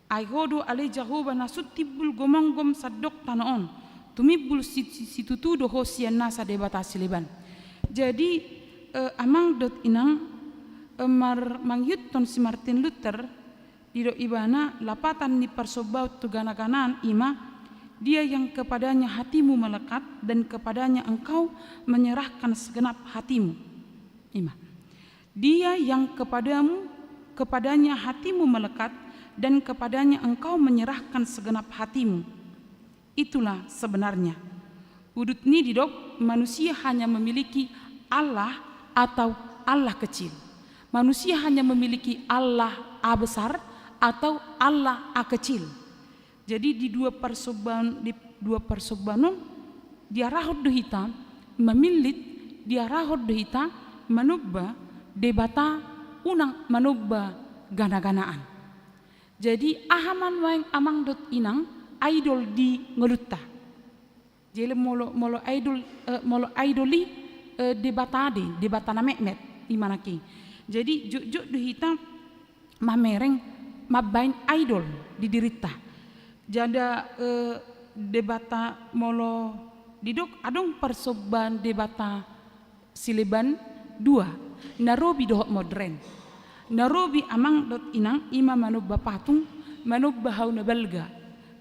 Ai ho do ale Jahowa na sun timbul gomomgom sandok tano on, tumimbul si-, si-, situtu do ho sian nasa debata sileban. Jadi, eh, amang dohot inang, eh, mar-, mangihuthon si Martin Luther, didok ibana, lapatan ni parsombaon tu ganaganaan i ma, Dia yang kepadanya hatimu melekat dan kepadanya engkau menyerahkan segenap hatimu. I ma. Dia yang kepadamu, kepadanya hatimu melekat dan kepadanya engkau menyerahkan segenap hatimu. Itulah sebenarnya. Udutna i didok, manusia hanya memiliki Allah atau Allah kecil. Manusia hanya memiliki Allah A besar atau Allah A kecil. Jadi di dua parsombaon, di dua parsombaon on diarahon do hita mamillit, diarahon do hita manomba debata unang manomba ganaganaan. Jadi aha ma nuaeng amang dohot inang idol di ngolunta? Jadi molo, molo idol, eh, molo idol i, eh, debata ade, debata na metmet, i ma nangkin. Jadi jotjot do hita mamereng mambahen idol di dirinta. Jala, eh, debata molo didok adong parsombaon debata sileban dua, na robi dohot modern. Na robi amang dohot inang i ma manomba patung, manomba hau na balga.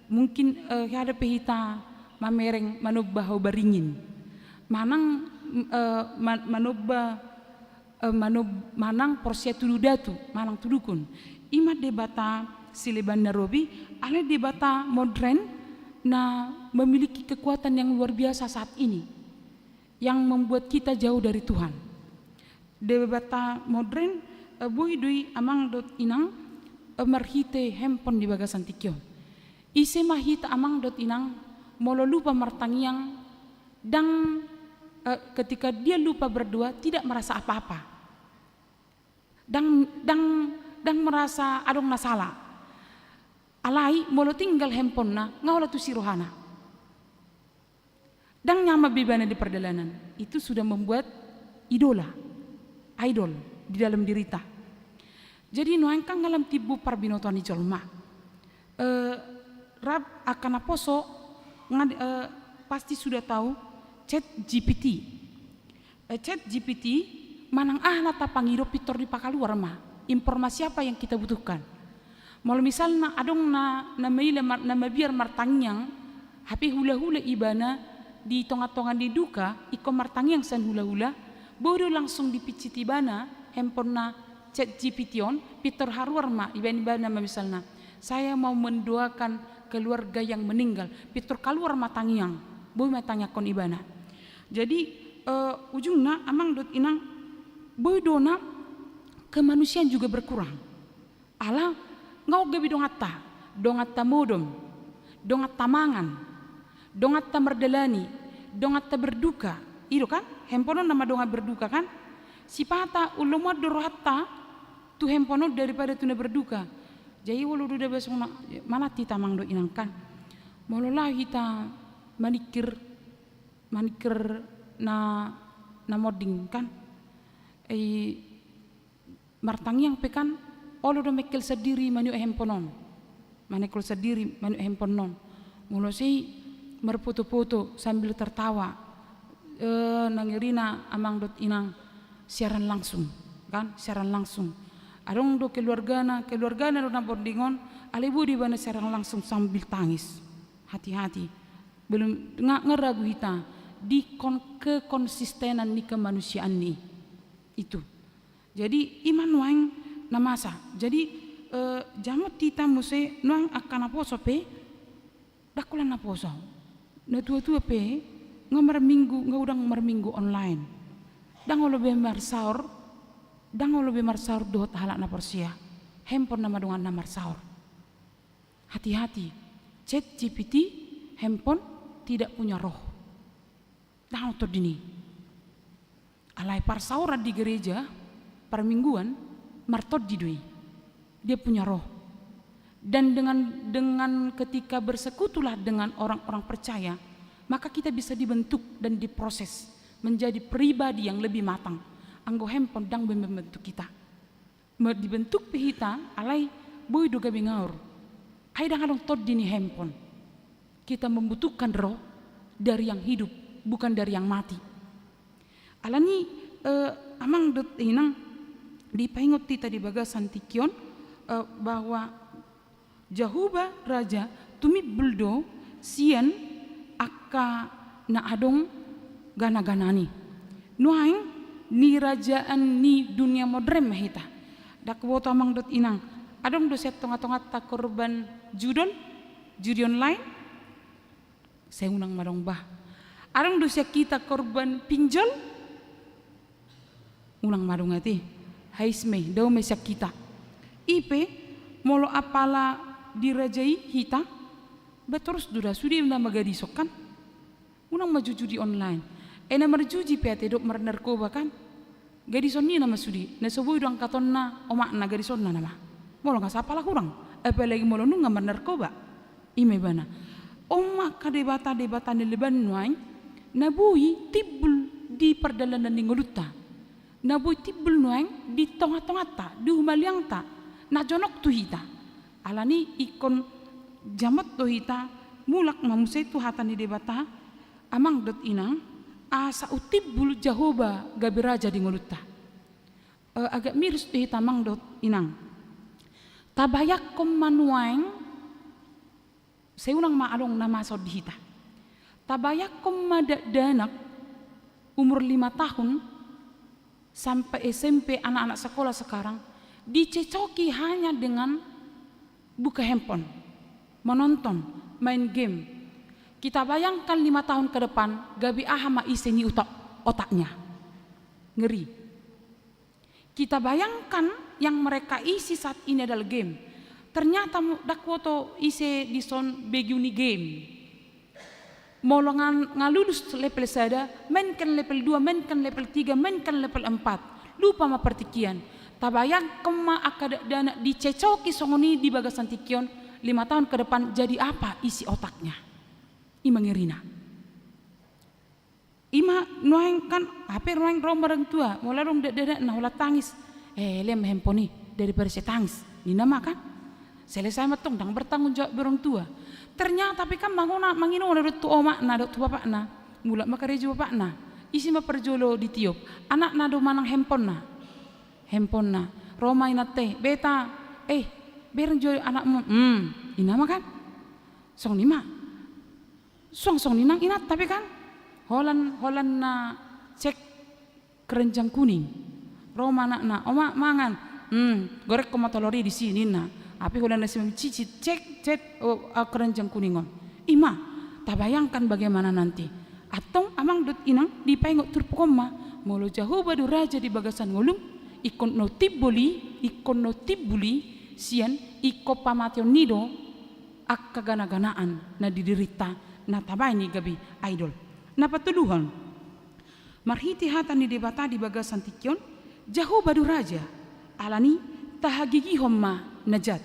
Mungkin, eh, hea dope hita mamereng manomba hau baringin. Manang, eh, ma-, manomba, eh, manob-, manang porsea tu datu, manang tu dukun. I ma debata sileban na robi, alai debata modern na memiliki kekuatan yang luar biasa saat ini, yang membuat kita jauh dari Tuhan. Debata modern, eh, boi do i amang dohot inang, eh, marhite handphone di bagasan tingki on. Ise ma hita amang dohot inang, molo lupa martangiang, dang, eh, ketika dia lupa berdoa, tidak merasa apa-apa. Dang, dang, dang merasa adong na sala. Alai molo tinggal handphonena, nga holan tusi rohana. Dang nyaman be ibana di pardalanan. Itu sudah membuat idola, idol di dalam dirita. Jadi nuaeng kan nga lam timbul parbinotoan ni jolma. Eh, rap angka naposo nga, eh, pasti sudah tahu ChatGPT. Eh, ChatGPT manang aha na tapangido pintor dipakaluar ma informasi apa yang kita butuhkan. Molo misalna adong na, na maila mar-, na mabiar martangiang, hape hulahula ibana di tongatonga ni duka, ingkon martangiang sian hulahula, boi do langsung dipincit ibana handphonena ChatGPT on, pintor haruar ma, dibaen ibana ma misalna, "Saya mau mendoakan keluarga yang meninggal." Pintor kaluar ma tangiang, boi ma tangiangkon ibana. Jadi, eh, ujungna amang dohot inang, boi do na kemanusiaan juga berkurang. Ala nga on gabe donganta, donganta modom, donganta mangan, donganta mardalani, donganta berduka. I do kan? Handphone on nama dongan berduka kan? Sipata umlomoan do rohanta tu handphone on daripada tu na berduka. Jadi olo do da basona, manat hita amang dohot inang kan. Molo laho hita maningkir, maningkir na, na monding kan. I, martangiang pe kan, olo do mengkel sandiri maniop hempon on. Mengkel sandiri maniop hempon on. Molo so i marpoto-poto sambil tertawa. Eh, na ngerina amang dohot inang, siaran langsung, kan? Siaran langsung. Adong do keluargana, keluargana do na monding on, alai boi do ibana siaran langsung sambil tangis. Hati-hati. Belum, nga, nga ragu hita di kon, kekonsistenan ni kemanusiaan ni itu. Jadi, i ma nuaeng na masa. Jadi, eh, jamot hita muse nuaeng angka naposo pe, ndang holan naposo. Natua-tua pe, nga marminggu, nga godang marminggu online. Ndang olo be marsaor, ndang olo be marsaor dohot halak na porsea. Hempon nama donganna marsaor. Hati-hati, ChatGPT, hempon tidak punya roh. Ndang tondina i. Alai parsaoran di gereja, parmingguan, martondi do i. Dia punya roh. Dan dengan, dengan ketika bersekutulah dengan orang-orang percaya, maka kita bisa dibentuk dan diproses menjadi pribadi yang lebih matang. Anggo hempon ndang be membentuk kita. Me, dibentuk pe hita, alai boi do gabe ngaor. Ai ndang adong tondi ni hempon. Kita membutuhkan roh dari yang hidup, bukan dari yang mati. Alani, eh, amang dohot inang, dipaingot hita di bagasan tingki on, eh, bahwa Jahowa Raja tumimbul do sian angka na adong gana-ganana i. Nuaeng nirajaan ni dunia modern ma hita. Ndang huboto amang dohot inang. Adong do sian tonga-tonganta korban judi on, judi online? Sai unang ma adong bah. Adong do sian hita korban pinjol? Unang ma adong ate. Hais ma i, dao ma i sian hita. I pe, molo apala dirajai hita, ba torus do da sude nama gadison kan. Unang ma judi-judi online. Eh, na marjudi pe ate dohot marnarkoba kan. Gadison ni nama sude, na so boi do angkatonna omakna gadisonna nama. Molo nga sapala hurang, apalagi molo nunga marnarkoba. I ma ibana. On ma angka debata-debata na leban nuaeng, na boi timbul di pardalanan ni ngolunta. Na boi timbul nuaeng di tonga-tonganta, di humaliangta, na jonok tu hita. Alani ingkon jamot do hita, mulak ma muse tu hata ni Debata, amang dohot inang, asa umtimbul Jahowa gabe raja di ngolunta. Eh, agak miris do hita amang dohot inang. Tabayangkon ma nuaeng, sai unang ma adong na masa on di hita. Tabayangkon ma dakdanak umur lima tahun sampai S M P, anak-anak sekolah sekarang, dicecoki hanya dengan buka handphone, menonton, main game. Kita bayangkan lima tahun ke depan, gabe aha ma isi ni utak, otaknya. Ngeri. Kita bayangkan yang mereka isi saat ini adalah game. Ternyata mu-, ndang huboto ise dison begeon ni game. Molo nga, nga lulus level sada, mainkan level dua, mainkan level tiga, mainkan level empat. Lupa ma partingkian. Tabayangkon ma angka dakdanak dicecoki songon i di bagasan tingki on, lima tahun ke depan jadi apa isi otaknya. I ma ngerina. I ma nuaeng kan, hape nuaeng ro ma orang tua, molo adong dakdanak na holan tangis. Eh, lehon ma handphone i, daripada sai tangis. Ninna ma kan. Selesai ma tong, ndang bertanggung jawab be orang tua. Ternyata pe kan mangona, manginona dohot tu omakna, dohot tu bapakna. Mulak ma karejo bapakna. Ise ma parjolo ditiop. Anakna do manang handphonena. Handphonena. Ro ma inanta i, "Beta, eh, bereng jo anakmu." Hmm, ninna ma kan. Songon i ma. Suang songon i nang inanta pe kan. Holan, holan na cek keranjang kuning. Ro ma anakna, "Oma, mangan." Hmm, gorekkon ma tolor i disi ninna. Hape holan na si mamicicit, cek, cek, oh, ah, keranjang kuning on. I ma, tabayangkan bagaimana nanti. Antong amang dohot inang dipaingot turpuk on ma. Molo Jahowa do raja di bagasan ngolum, ingkon na umtimbul i, ingkon na umtimbul i, sian ingkon pamateon ni do, angka gana-ganaan na di dirinta na tabaen i gabe idol. Na patoluhon, marhite hata ni Debata di bagasan tingki on, Jahowa do raja, alani tahagigihon ma na jat.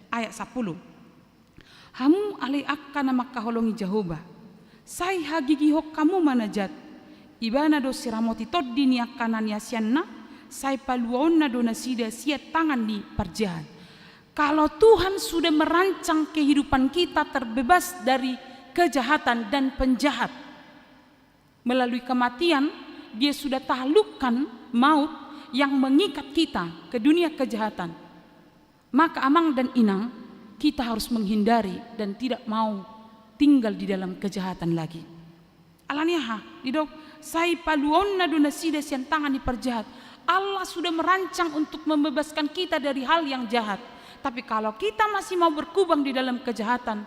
Ayat sampulu. Hamu alai angka na mangkaholongi Jahowa, sai hagigihon hamu ma na jat, Ibana do siramoti tondi ni angka na niasianna, sai paluaonna do nasida sian tangan ni parjahat. Kalau Tuhan sudah merancang kehidupan kita terbebas dari kejahatan dan penjahat, melalui kematian, Dia sudah taklukkan maut yang mengikat kita ke dunia kejahatan. Maka amang dan inang, kita harus menghindari dan tidak mau tinggal di dalam kejahatan lagi. Alani aha? Didok, sai paluaonna do nasida sian tangan ni parjahat. Allah sudah merancang untuk membebaskan kita dari hal yang jahat. Tapi kalau kita masih mau berkubang di dalam kejahatan,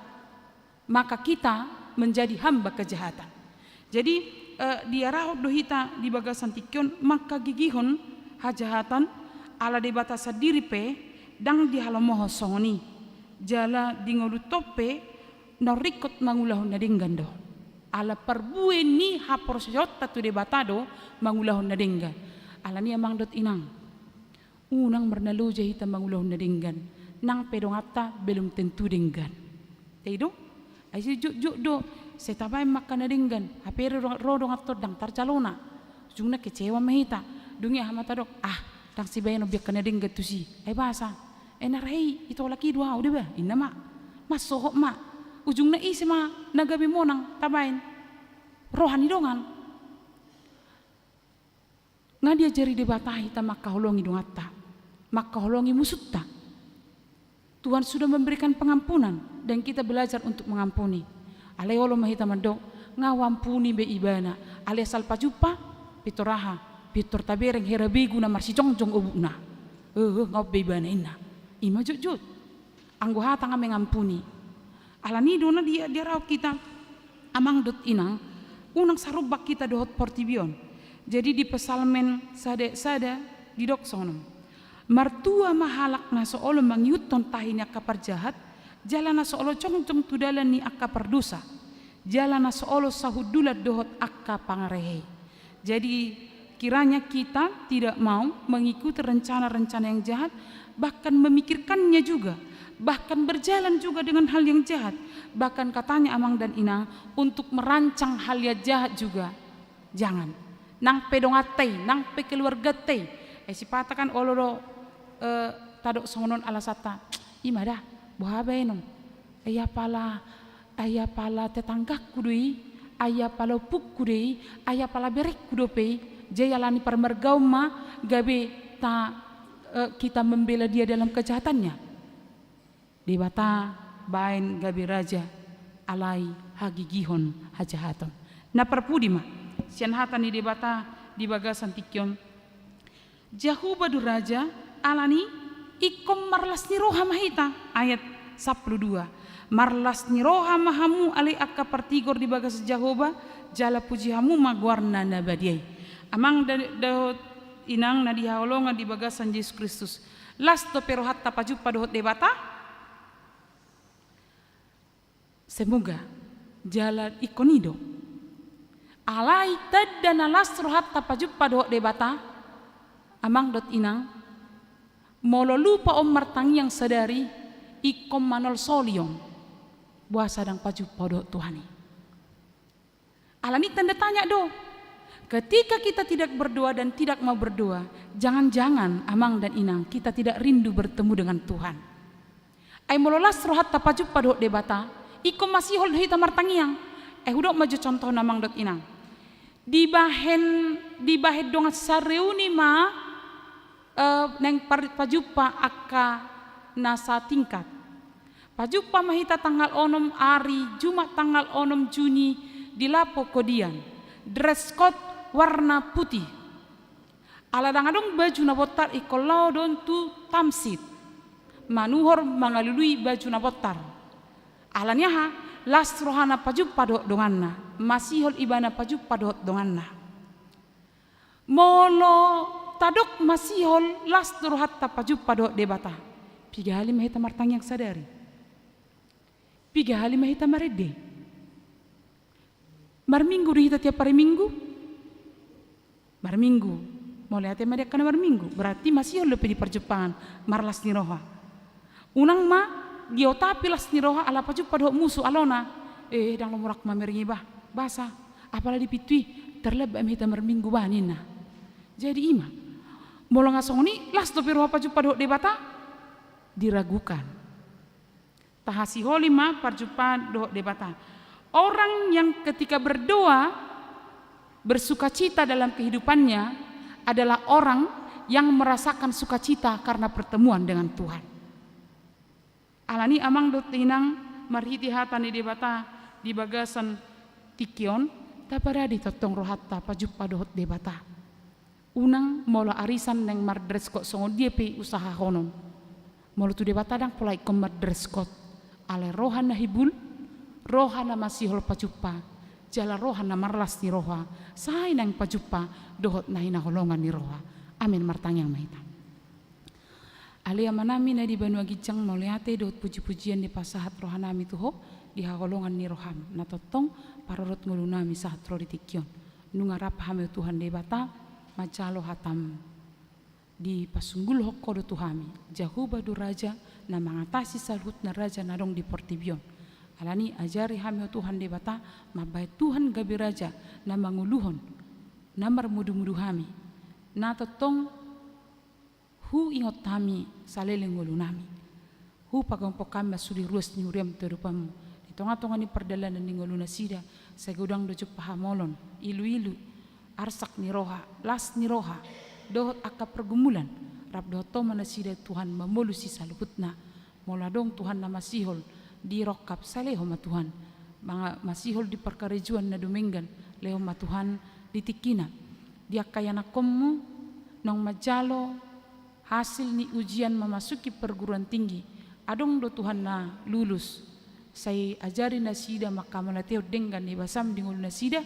maka kita menjadi hamba kejahatan. Jadi, eh, diarahon do hita di bagasan tingki on mangkagigihon hajahatan, ala Debata sandiri pe ndang dihalomohon songon i. Jala di ngolunta on pe naung ringkot mangulahon na denggan do. Ala parbue ni haporseaonta tu Debata do mangulahon na denggan. Alani i amang dohot inang, unang marnaloja hita mangulahon na denggan, nang pe donganta belum tentu denggan. Jadi do, ai sai jotjot do, sai tabaen ma angka na denggan, hape ro donganta on ndang tarjalona. Ujungna kecewa ma hita. Dung i aha ma tadok, ah, ndang sibaen on be angka na denggan tusi. Ai boasa? Ai na ra i, itolak i do au, deba, inna ma. Mansohot ma. Ujungna ise ma na gabe monang tabaen? Roha ni dongan. Nga diajari Debata hita mangkaholongi donganta, mangkaholongi musunta. Tuhan sudah memberikan pengampunan dan kita belajar untuk mengampuni. Alai olo ma hita mandok, nga huampuni be ibana, alai asal pajumpa, pintor aha, pintor tabereng hera begu na marsijongjong obukna. Eh, eh, nga on be ibana, inna. I ma jotjot. Anggo hata nga mengampuni. Alani i do na dia, diarahon hita, amang dohot inang, unang sarumbang hita dohot portibi on. Jadi di Psalmen sada sada didok songon on. Martua ma halak na so olo mangihuthon tahi ni angka parjahat, jala na so olo jongjong tu dalan ni angka pardosa, jala na so olo sahundulan dohot angka pangarehei. Jadi, kiranya kita tidak mau mengikuti rencana-rencana yang jahat, bahkan memikirkannya juga, bahkan berjalan juga dengan hal yang jahat, bahkan katanya amang dan inang untuk merancang hal yang jahat juga. Jangan. Nang pe donganta i, nang pe keluarganta i. Eh, sipata kan olo do, eh, tadok songon on alasanta. I ma da, boha baenon? Ai apala, ai apala tetanggangku do i, ai apala ompungku do i, ai apala berengku dope i, jadi alani parmargaon ma gabe ta, eh, kita membela dia dalam kejahatannya. Debata baen gabe raja alai hagigihon hajahaton. Na parpudi ma, sian hata ni Debata di bagasan tingki on. Jahowa do raja, alani ingkon marlas ni roha ma hita. Ayat sampulu dua. Marlas ni roha ma hamu ale angka partigor di bagas Jahowa, jala puji hamu ma goarna na badia i. Amang da-, dohot inang na dihaholongan di bagasan Jesus Kristus. Las dope rohanta pajumpa dohot Debata? Semoga jala ingkon i do. Alai tanda na las rohanta pajumpa dohot Debata, amang dohot inang, molo lupa on martangiang sadari, ingkon manolsoli on. Boasa ndang pajumpa dohot Tuhan i? Alani tanda tanya do. Ketika kita tidak berdoa dan tidak mau berdoa, jangan-jangan amang dan inang kita tidak rindu bertemu dengan Tuhan. Ai molo las rohanta pajumpa dohot Debata, ingkon masihol do hita martangiang. Eh, hudok ma jo contohna amang dohot inang. Dibahen, dibahen dongan sareuni ma, eh, naeng par-, pajumpa angka na satingkat. Pajumpa ma hita tanggal onom ari Jumat tanggal onom Juni di Lapo Kodian. Dress code warna putih. Ala ndang adong baju na bontar ingkon laho do on tu tamsit. Manuhor mangalului baju na bontar. Alani aha? Las rohana pajumpa dohot donganna. Masihol ibana pajumpa dohot donganna. Molo tadok masihol las do rohanta pajumpa dohot Debata, piga hali ma hita martangiang sadari? Piga hali ma hita marende? Marminggu do hita tiap ari Minggu? Marminggu. Mauliate ma di angka na marminggu. Berarti masihol dope di parjumpaan marlas ni roha. Unang ma diotapi las ni roha ala pajumpa dohot musu alona. Eh, ndang lomo rap mamereng iba. Boasa? Apala di pintu i tarlambat ma hita marminggu ba ninna. Jadi i ma. Molo nga songon i, las dope roha pajumpa dohot Debata, diragukan. Tahasiholi ma pajumpa dohot Debata. Orang yang ketika berdoa bersukacita dalam kehidupannya adalah orang yang merasakan sukacita karena pertemuan dengan Tuhan. Alani amang dohot inang, marhite hata ni Debata di bagasan tingki on, taparade tongtong rohanta pajumpa dohot Debata. Unang molo arisan naeng mardress code songon dia pe usahahonon. Molo tu Debata ndang pola ingkon mardress code. Alai roha na hibul, roha na masihol pajumpa, jala roha na marlas ni roha, sai naeng pajumpa dohot na hinaholongan ni roha. Amen. Martangiang ma hita. Ale Amanami na di banua ginjang, mauliate dohot pujipujian dipasahat rohanami tu Ho di haholongan ni roham na tongtong parorot ngolunami sahat ro di tingki on. Nunga rap hami, o Tuhan Debata, manjalo hatam. Dipasunggulhon Ho do tu hami, Jahowa do raja na mangatasi saluhutna raja na adong di portibi on. Alani ajari hami, o Tuhan Debata, mambahen Tuhan gabe raja na mangoluhon, na marmudumudu hami, na tongtong huingot hami saleleng ngolunami. Hupagampok hami ma sude ruas ni huriam tu adopanmu di tongatonga ni pardalanan ni ngolu nasida, sai godang do jumpa hamolon, iluilu, arsak ni roha, las ni roha, dohot angka pergumulan, rap dohot Ho ma nasida Tuhan mamolusi saluhutna. Molo adong Tuhan na masihol di rongkap, sai lehon ma Tuhan. Manga-, masihol di parkarejoan na dumenggan, lehon ma Tuhan di tingkina. Di angka ianakkonmu naung manjalo hasil ni ujian memasuki perguruan tinggi, adong do Tuhan na lulus, sai ajari nasida manghamauliatehon denggan ni basam di ngolu nasida,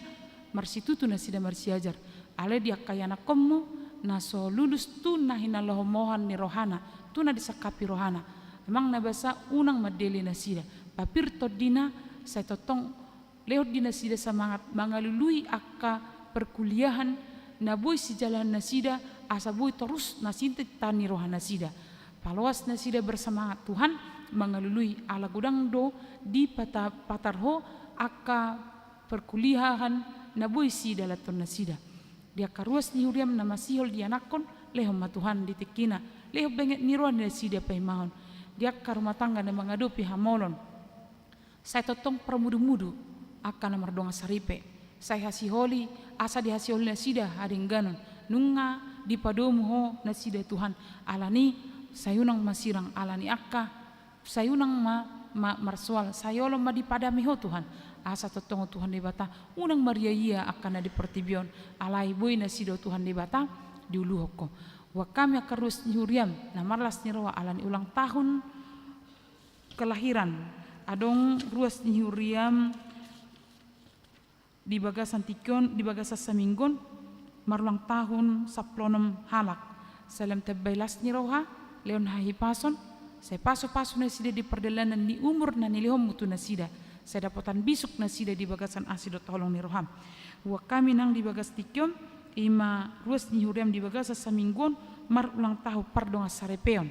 marsitutu nasida marsiajar. Alai di angka ianakkonmu na so lulus tu na hinalohomohon ni rohana, tu na disangkapi rohana, amang na basa, unang mandele nasida, papir tondina, sai tongtong lehon di nasida samangat mangalului angka perkuliahan na boi sijalahan nasida, asa boi torus na sintinta ni roha nasida. Paloas nasida bersemangat Tuhan mangalului, ala godang do dipata-, patar Ho angka perkuliahan na boi sidalanhon nasida. Di angka ruas ni huriam na masihol dianakhon, lehon ma Tuhan di tingkina, lehon benget ni roha nasida paimahon. Di angka rumah tangga na mangadopi hamolon, sai tongtong parmudumudu angka na mardongan saripe, sai hasiholi, asa dihasiholi nasida hadengganon, nunga dipadomu Ho nasida Tuhan, alani sai unang ma sirang, alani angka sai unang ma, ma marsoal, sai olo ma dipadame Ho Tuhan, asa tongtong, o Tuhan Debata, unang mariaia angka na di portibi on, alai boi nasida, o Tuhan Debata, diuluhon Ho. Buat hami angka ruas ni huriam na marlas ni roha alani ulang tahun kelahiran. Adong ruas ni huriam di bagasan tingki on, di bagasan saminggu on, marulang tahun sampulu onom halak. Sai lam tambai las ni roha, lehon hahipason, sai pasupasu nasida di pardalanan ni umur na nilehonmu tu nasida, sai dapotan bisuk nasida di bagasan asi dohot holong ni roham. Buat hami nang di bagas tingki on, i ma ruas ni huriam di bagasan saminggu on, marulang tahun pardongan saripeon.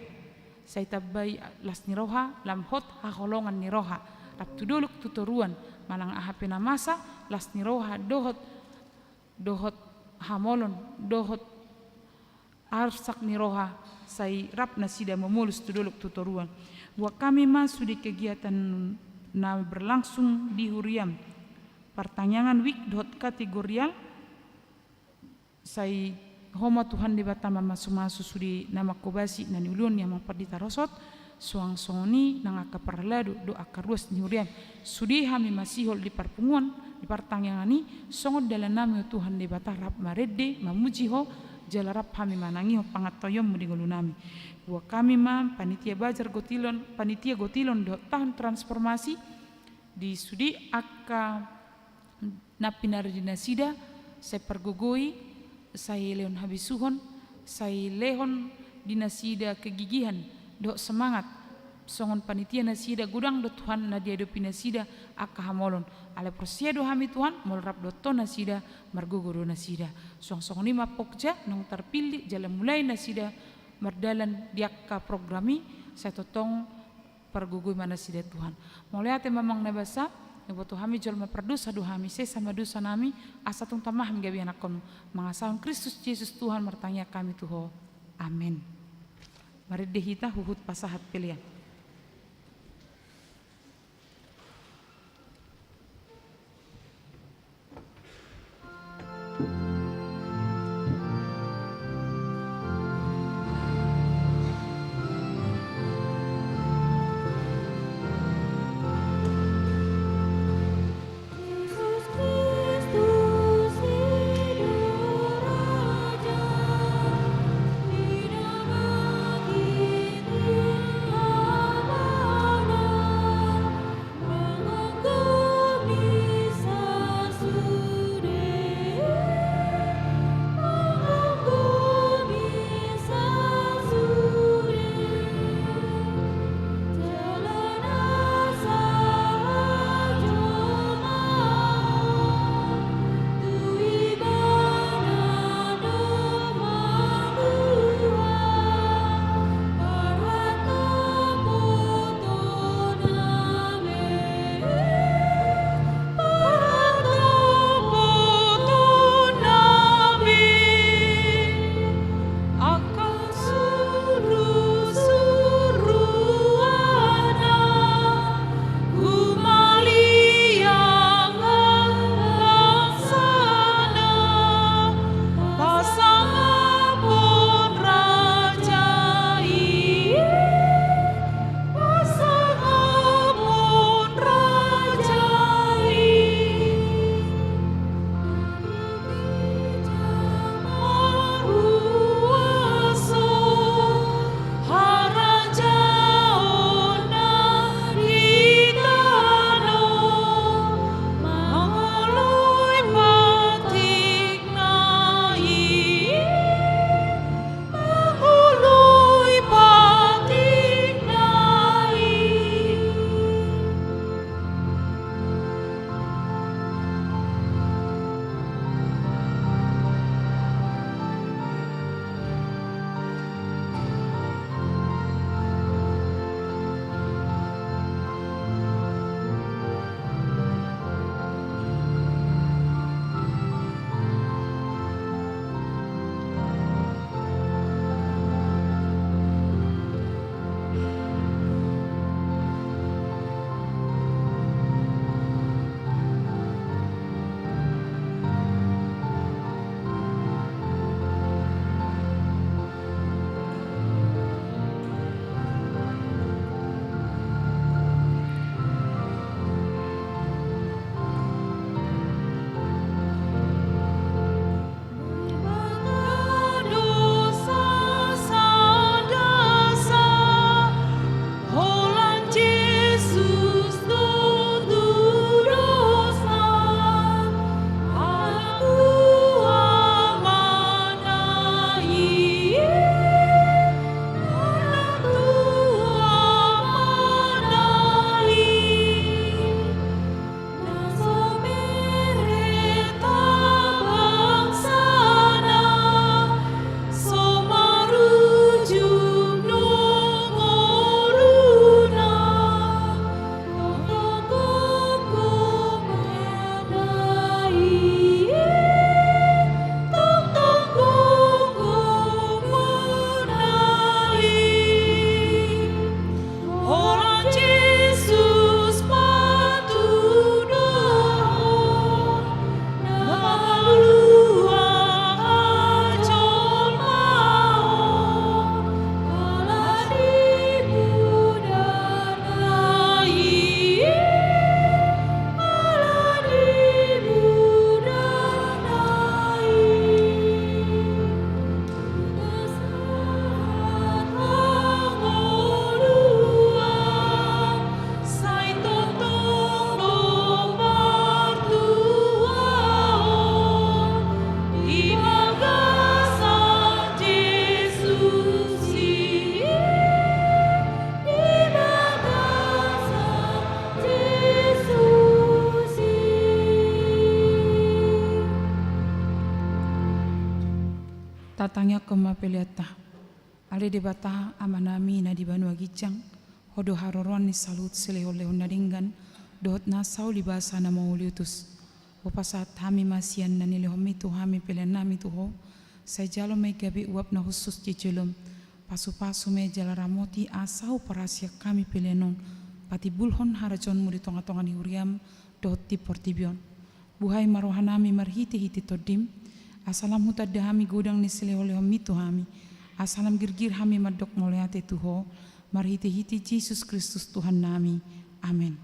Sai tambai las ni roha, lam hot haholongan ni roha, rap tu dolok tu toruan, manang aha pe na masa, las ni roha, dohot, dohot hamolon, dohot arsak ni roha, sai rap nasida mamolus tu dolok tu toruan. Buat hami ma sude kegiatan na berlangsung di huriam, partangiangan wijk dohot kategorial, sai Ho ma Tuhan Debata mamasumasu sude na manghobasi na niuluhon ni amang pandita Rosot, suang songon i nang angka parhalado dohot angka ruas ni huriam. Sude hami masihol di parpunguan, di partangiangan i, songon dalannami, o Tuhan Debata, rap marende, mamuji Ho, jala rap hami manangihon pangantoionmu di ngolunami. Buat hami ma panitia bazar gotilon, panitia gotilon dohot tahun transformasi, di sude angka na pinarende nasida, sai pargogoi, sai lehon habisuhon, sai lehon di nasida kegigihan dohot semangat. Songon panitia nasida, godang do Tuhan na diadopi nasida angka hamolon. Alai porsea do hami Tuhan, molo rap dohot Ho nasida, margogo do nasida. Suang songon i ma Pokja naung tarpillit jala mulai nasida mardalan di angka program i, sai tongtong pargogoi ma nasida Tuhan. Mauliate ma amang na basa, Iboto hami jolma pardosa do hami, sesa ma dosa nami, asa tung tama hami gabe anakkon. Mangasahon Kristus Jesus Tuhan martangiang hami tu Ho. Amen. Marende hita huhut pasahat pelean. Tatangiangkon ma peleanta. Ale Debata Amanami na di banua ginjang, Ho do haroroan ni saluhut silehonlehon na denggan. Dohot na sauli basa na mauliutus. Hupasahat hami ma sian na nilehonmi tu hami pelean nami tu Ho, sai jalo ma i gabe uap na hushus jejolom. Pasupasu ma i jala ramoti asa huparasiak hami pelean on patimbulhon harajaonmu di tongatonga ni huriam dohot di portibi on. Buhai ma rohanami marhitehite Tondim, asa lam hutanda hami godang ni silehonlehonmi tu hami, asa lam girgir hami mandok mauliate tu Ho, marhitehite Jesus Kristus Tuhannami. Amen.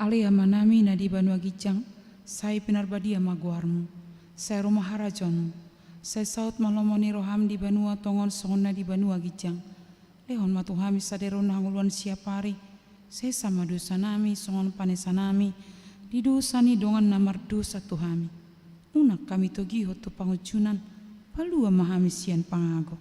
Ale Amanami na di banua ginjang, sai pinarbadia ma goarmu, sai ro ma harajaonmu, sai saut ma lomo ni roham di banua tonga on songon na di banua ginjang. Lehon ma tu hami sadari on hangoluan siapari, sesa ma dosanami songon panesanami di dosa ni dongan na mardosa tu hami. Unang hami togihon tu pangunjunan, palua ma hami sian pangago.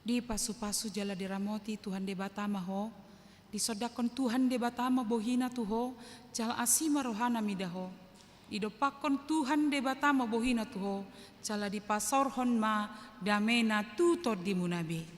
Dipasupasu jala diramoti Tuhan Debata ma ho, disondangkon Tuhan Debata ma bohina tu ho, jala asi ma rohana mida ho. Didompakkon Tuhan Debata ma bohina tu ho, jala dipasaorhon ma damena tu tondimuna be.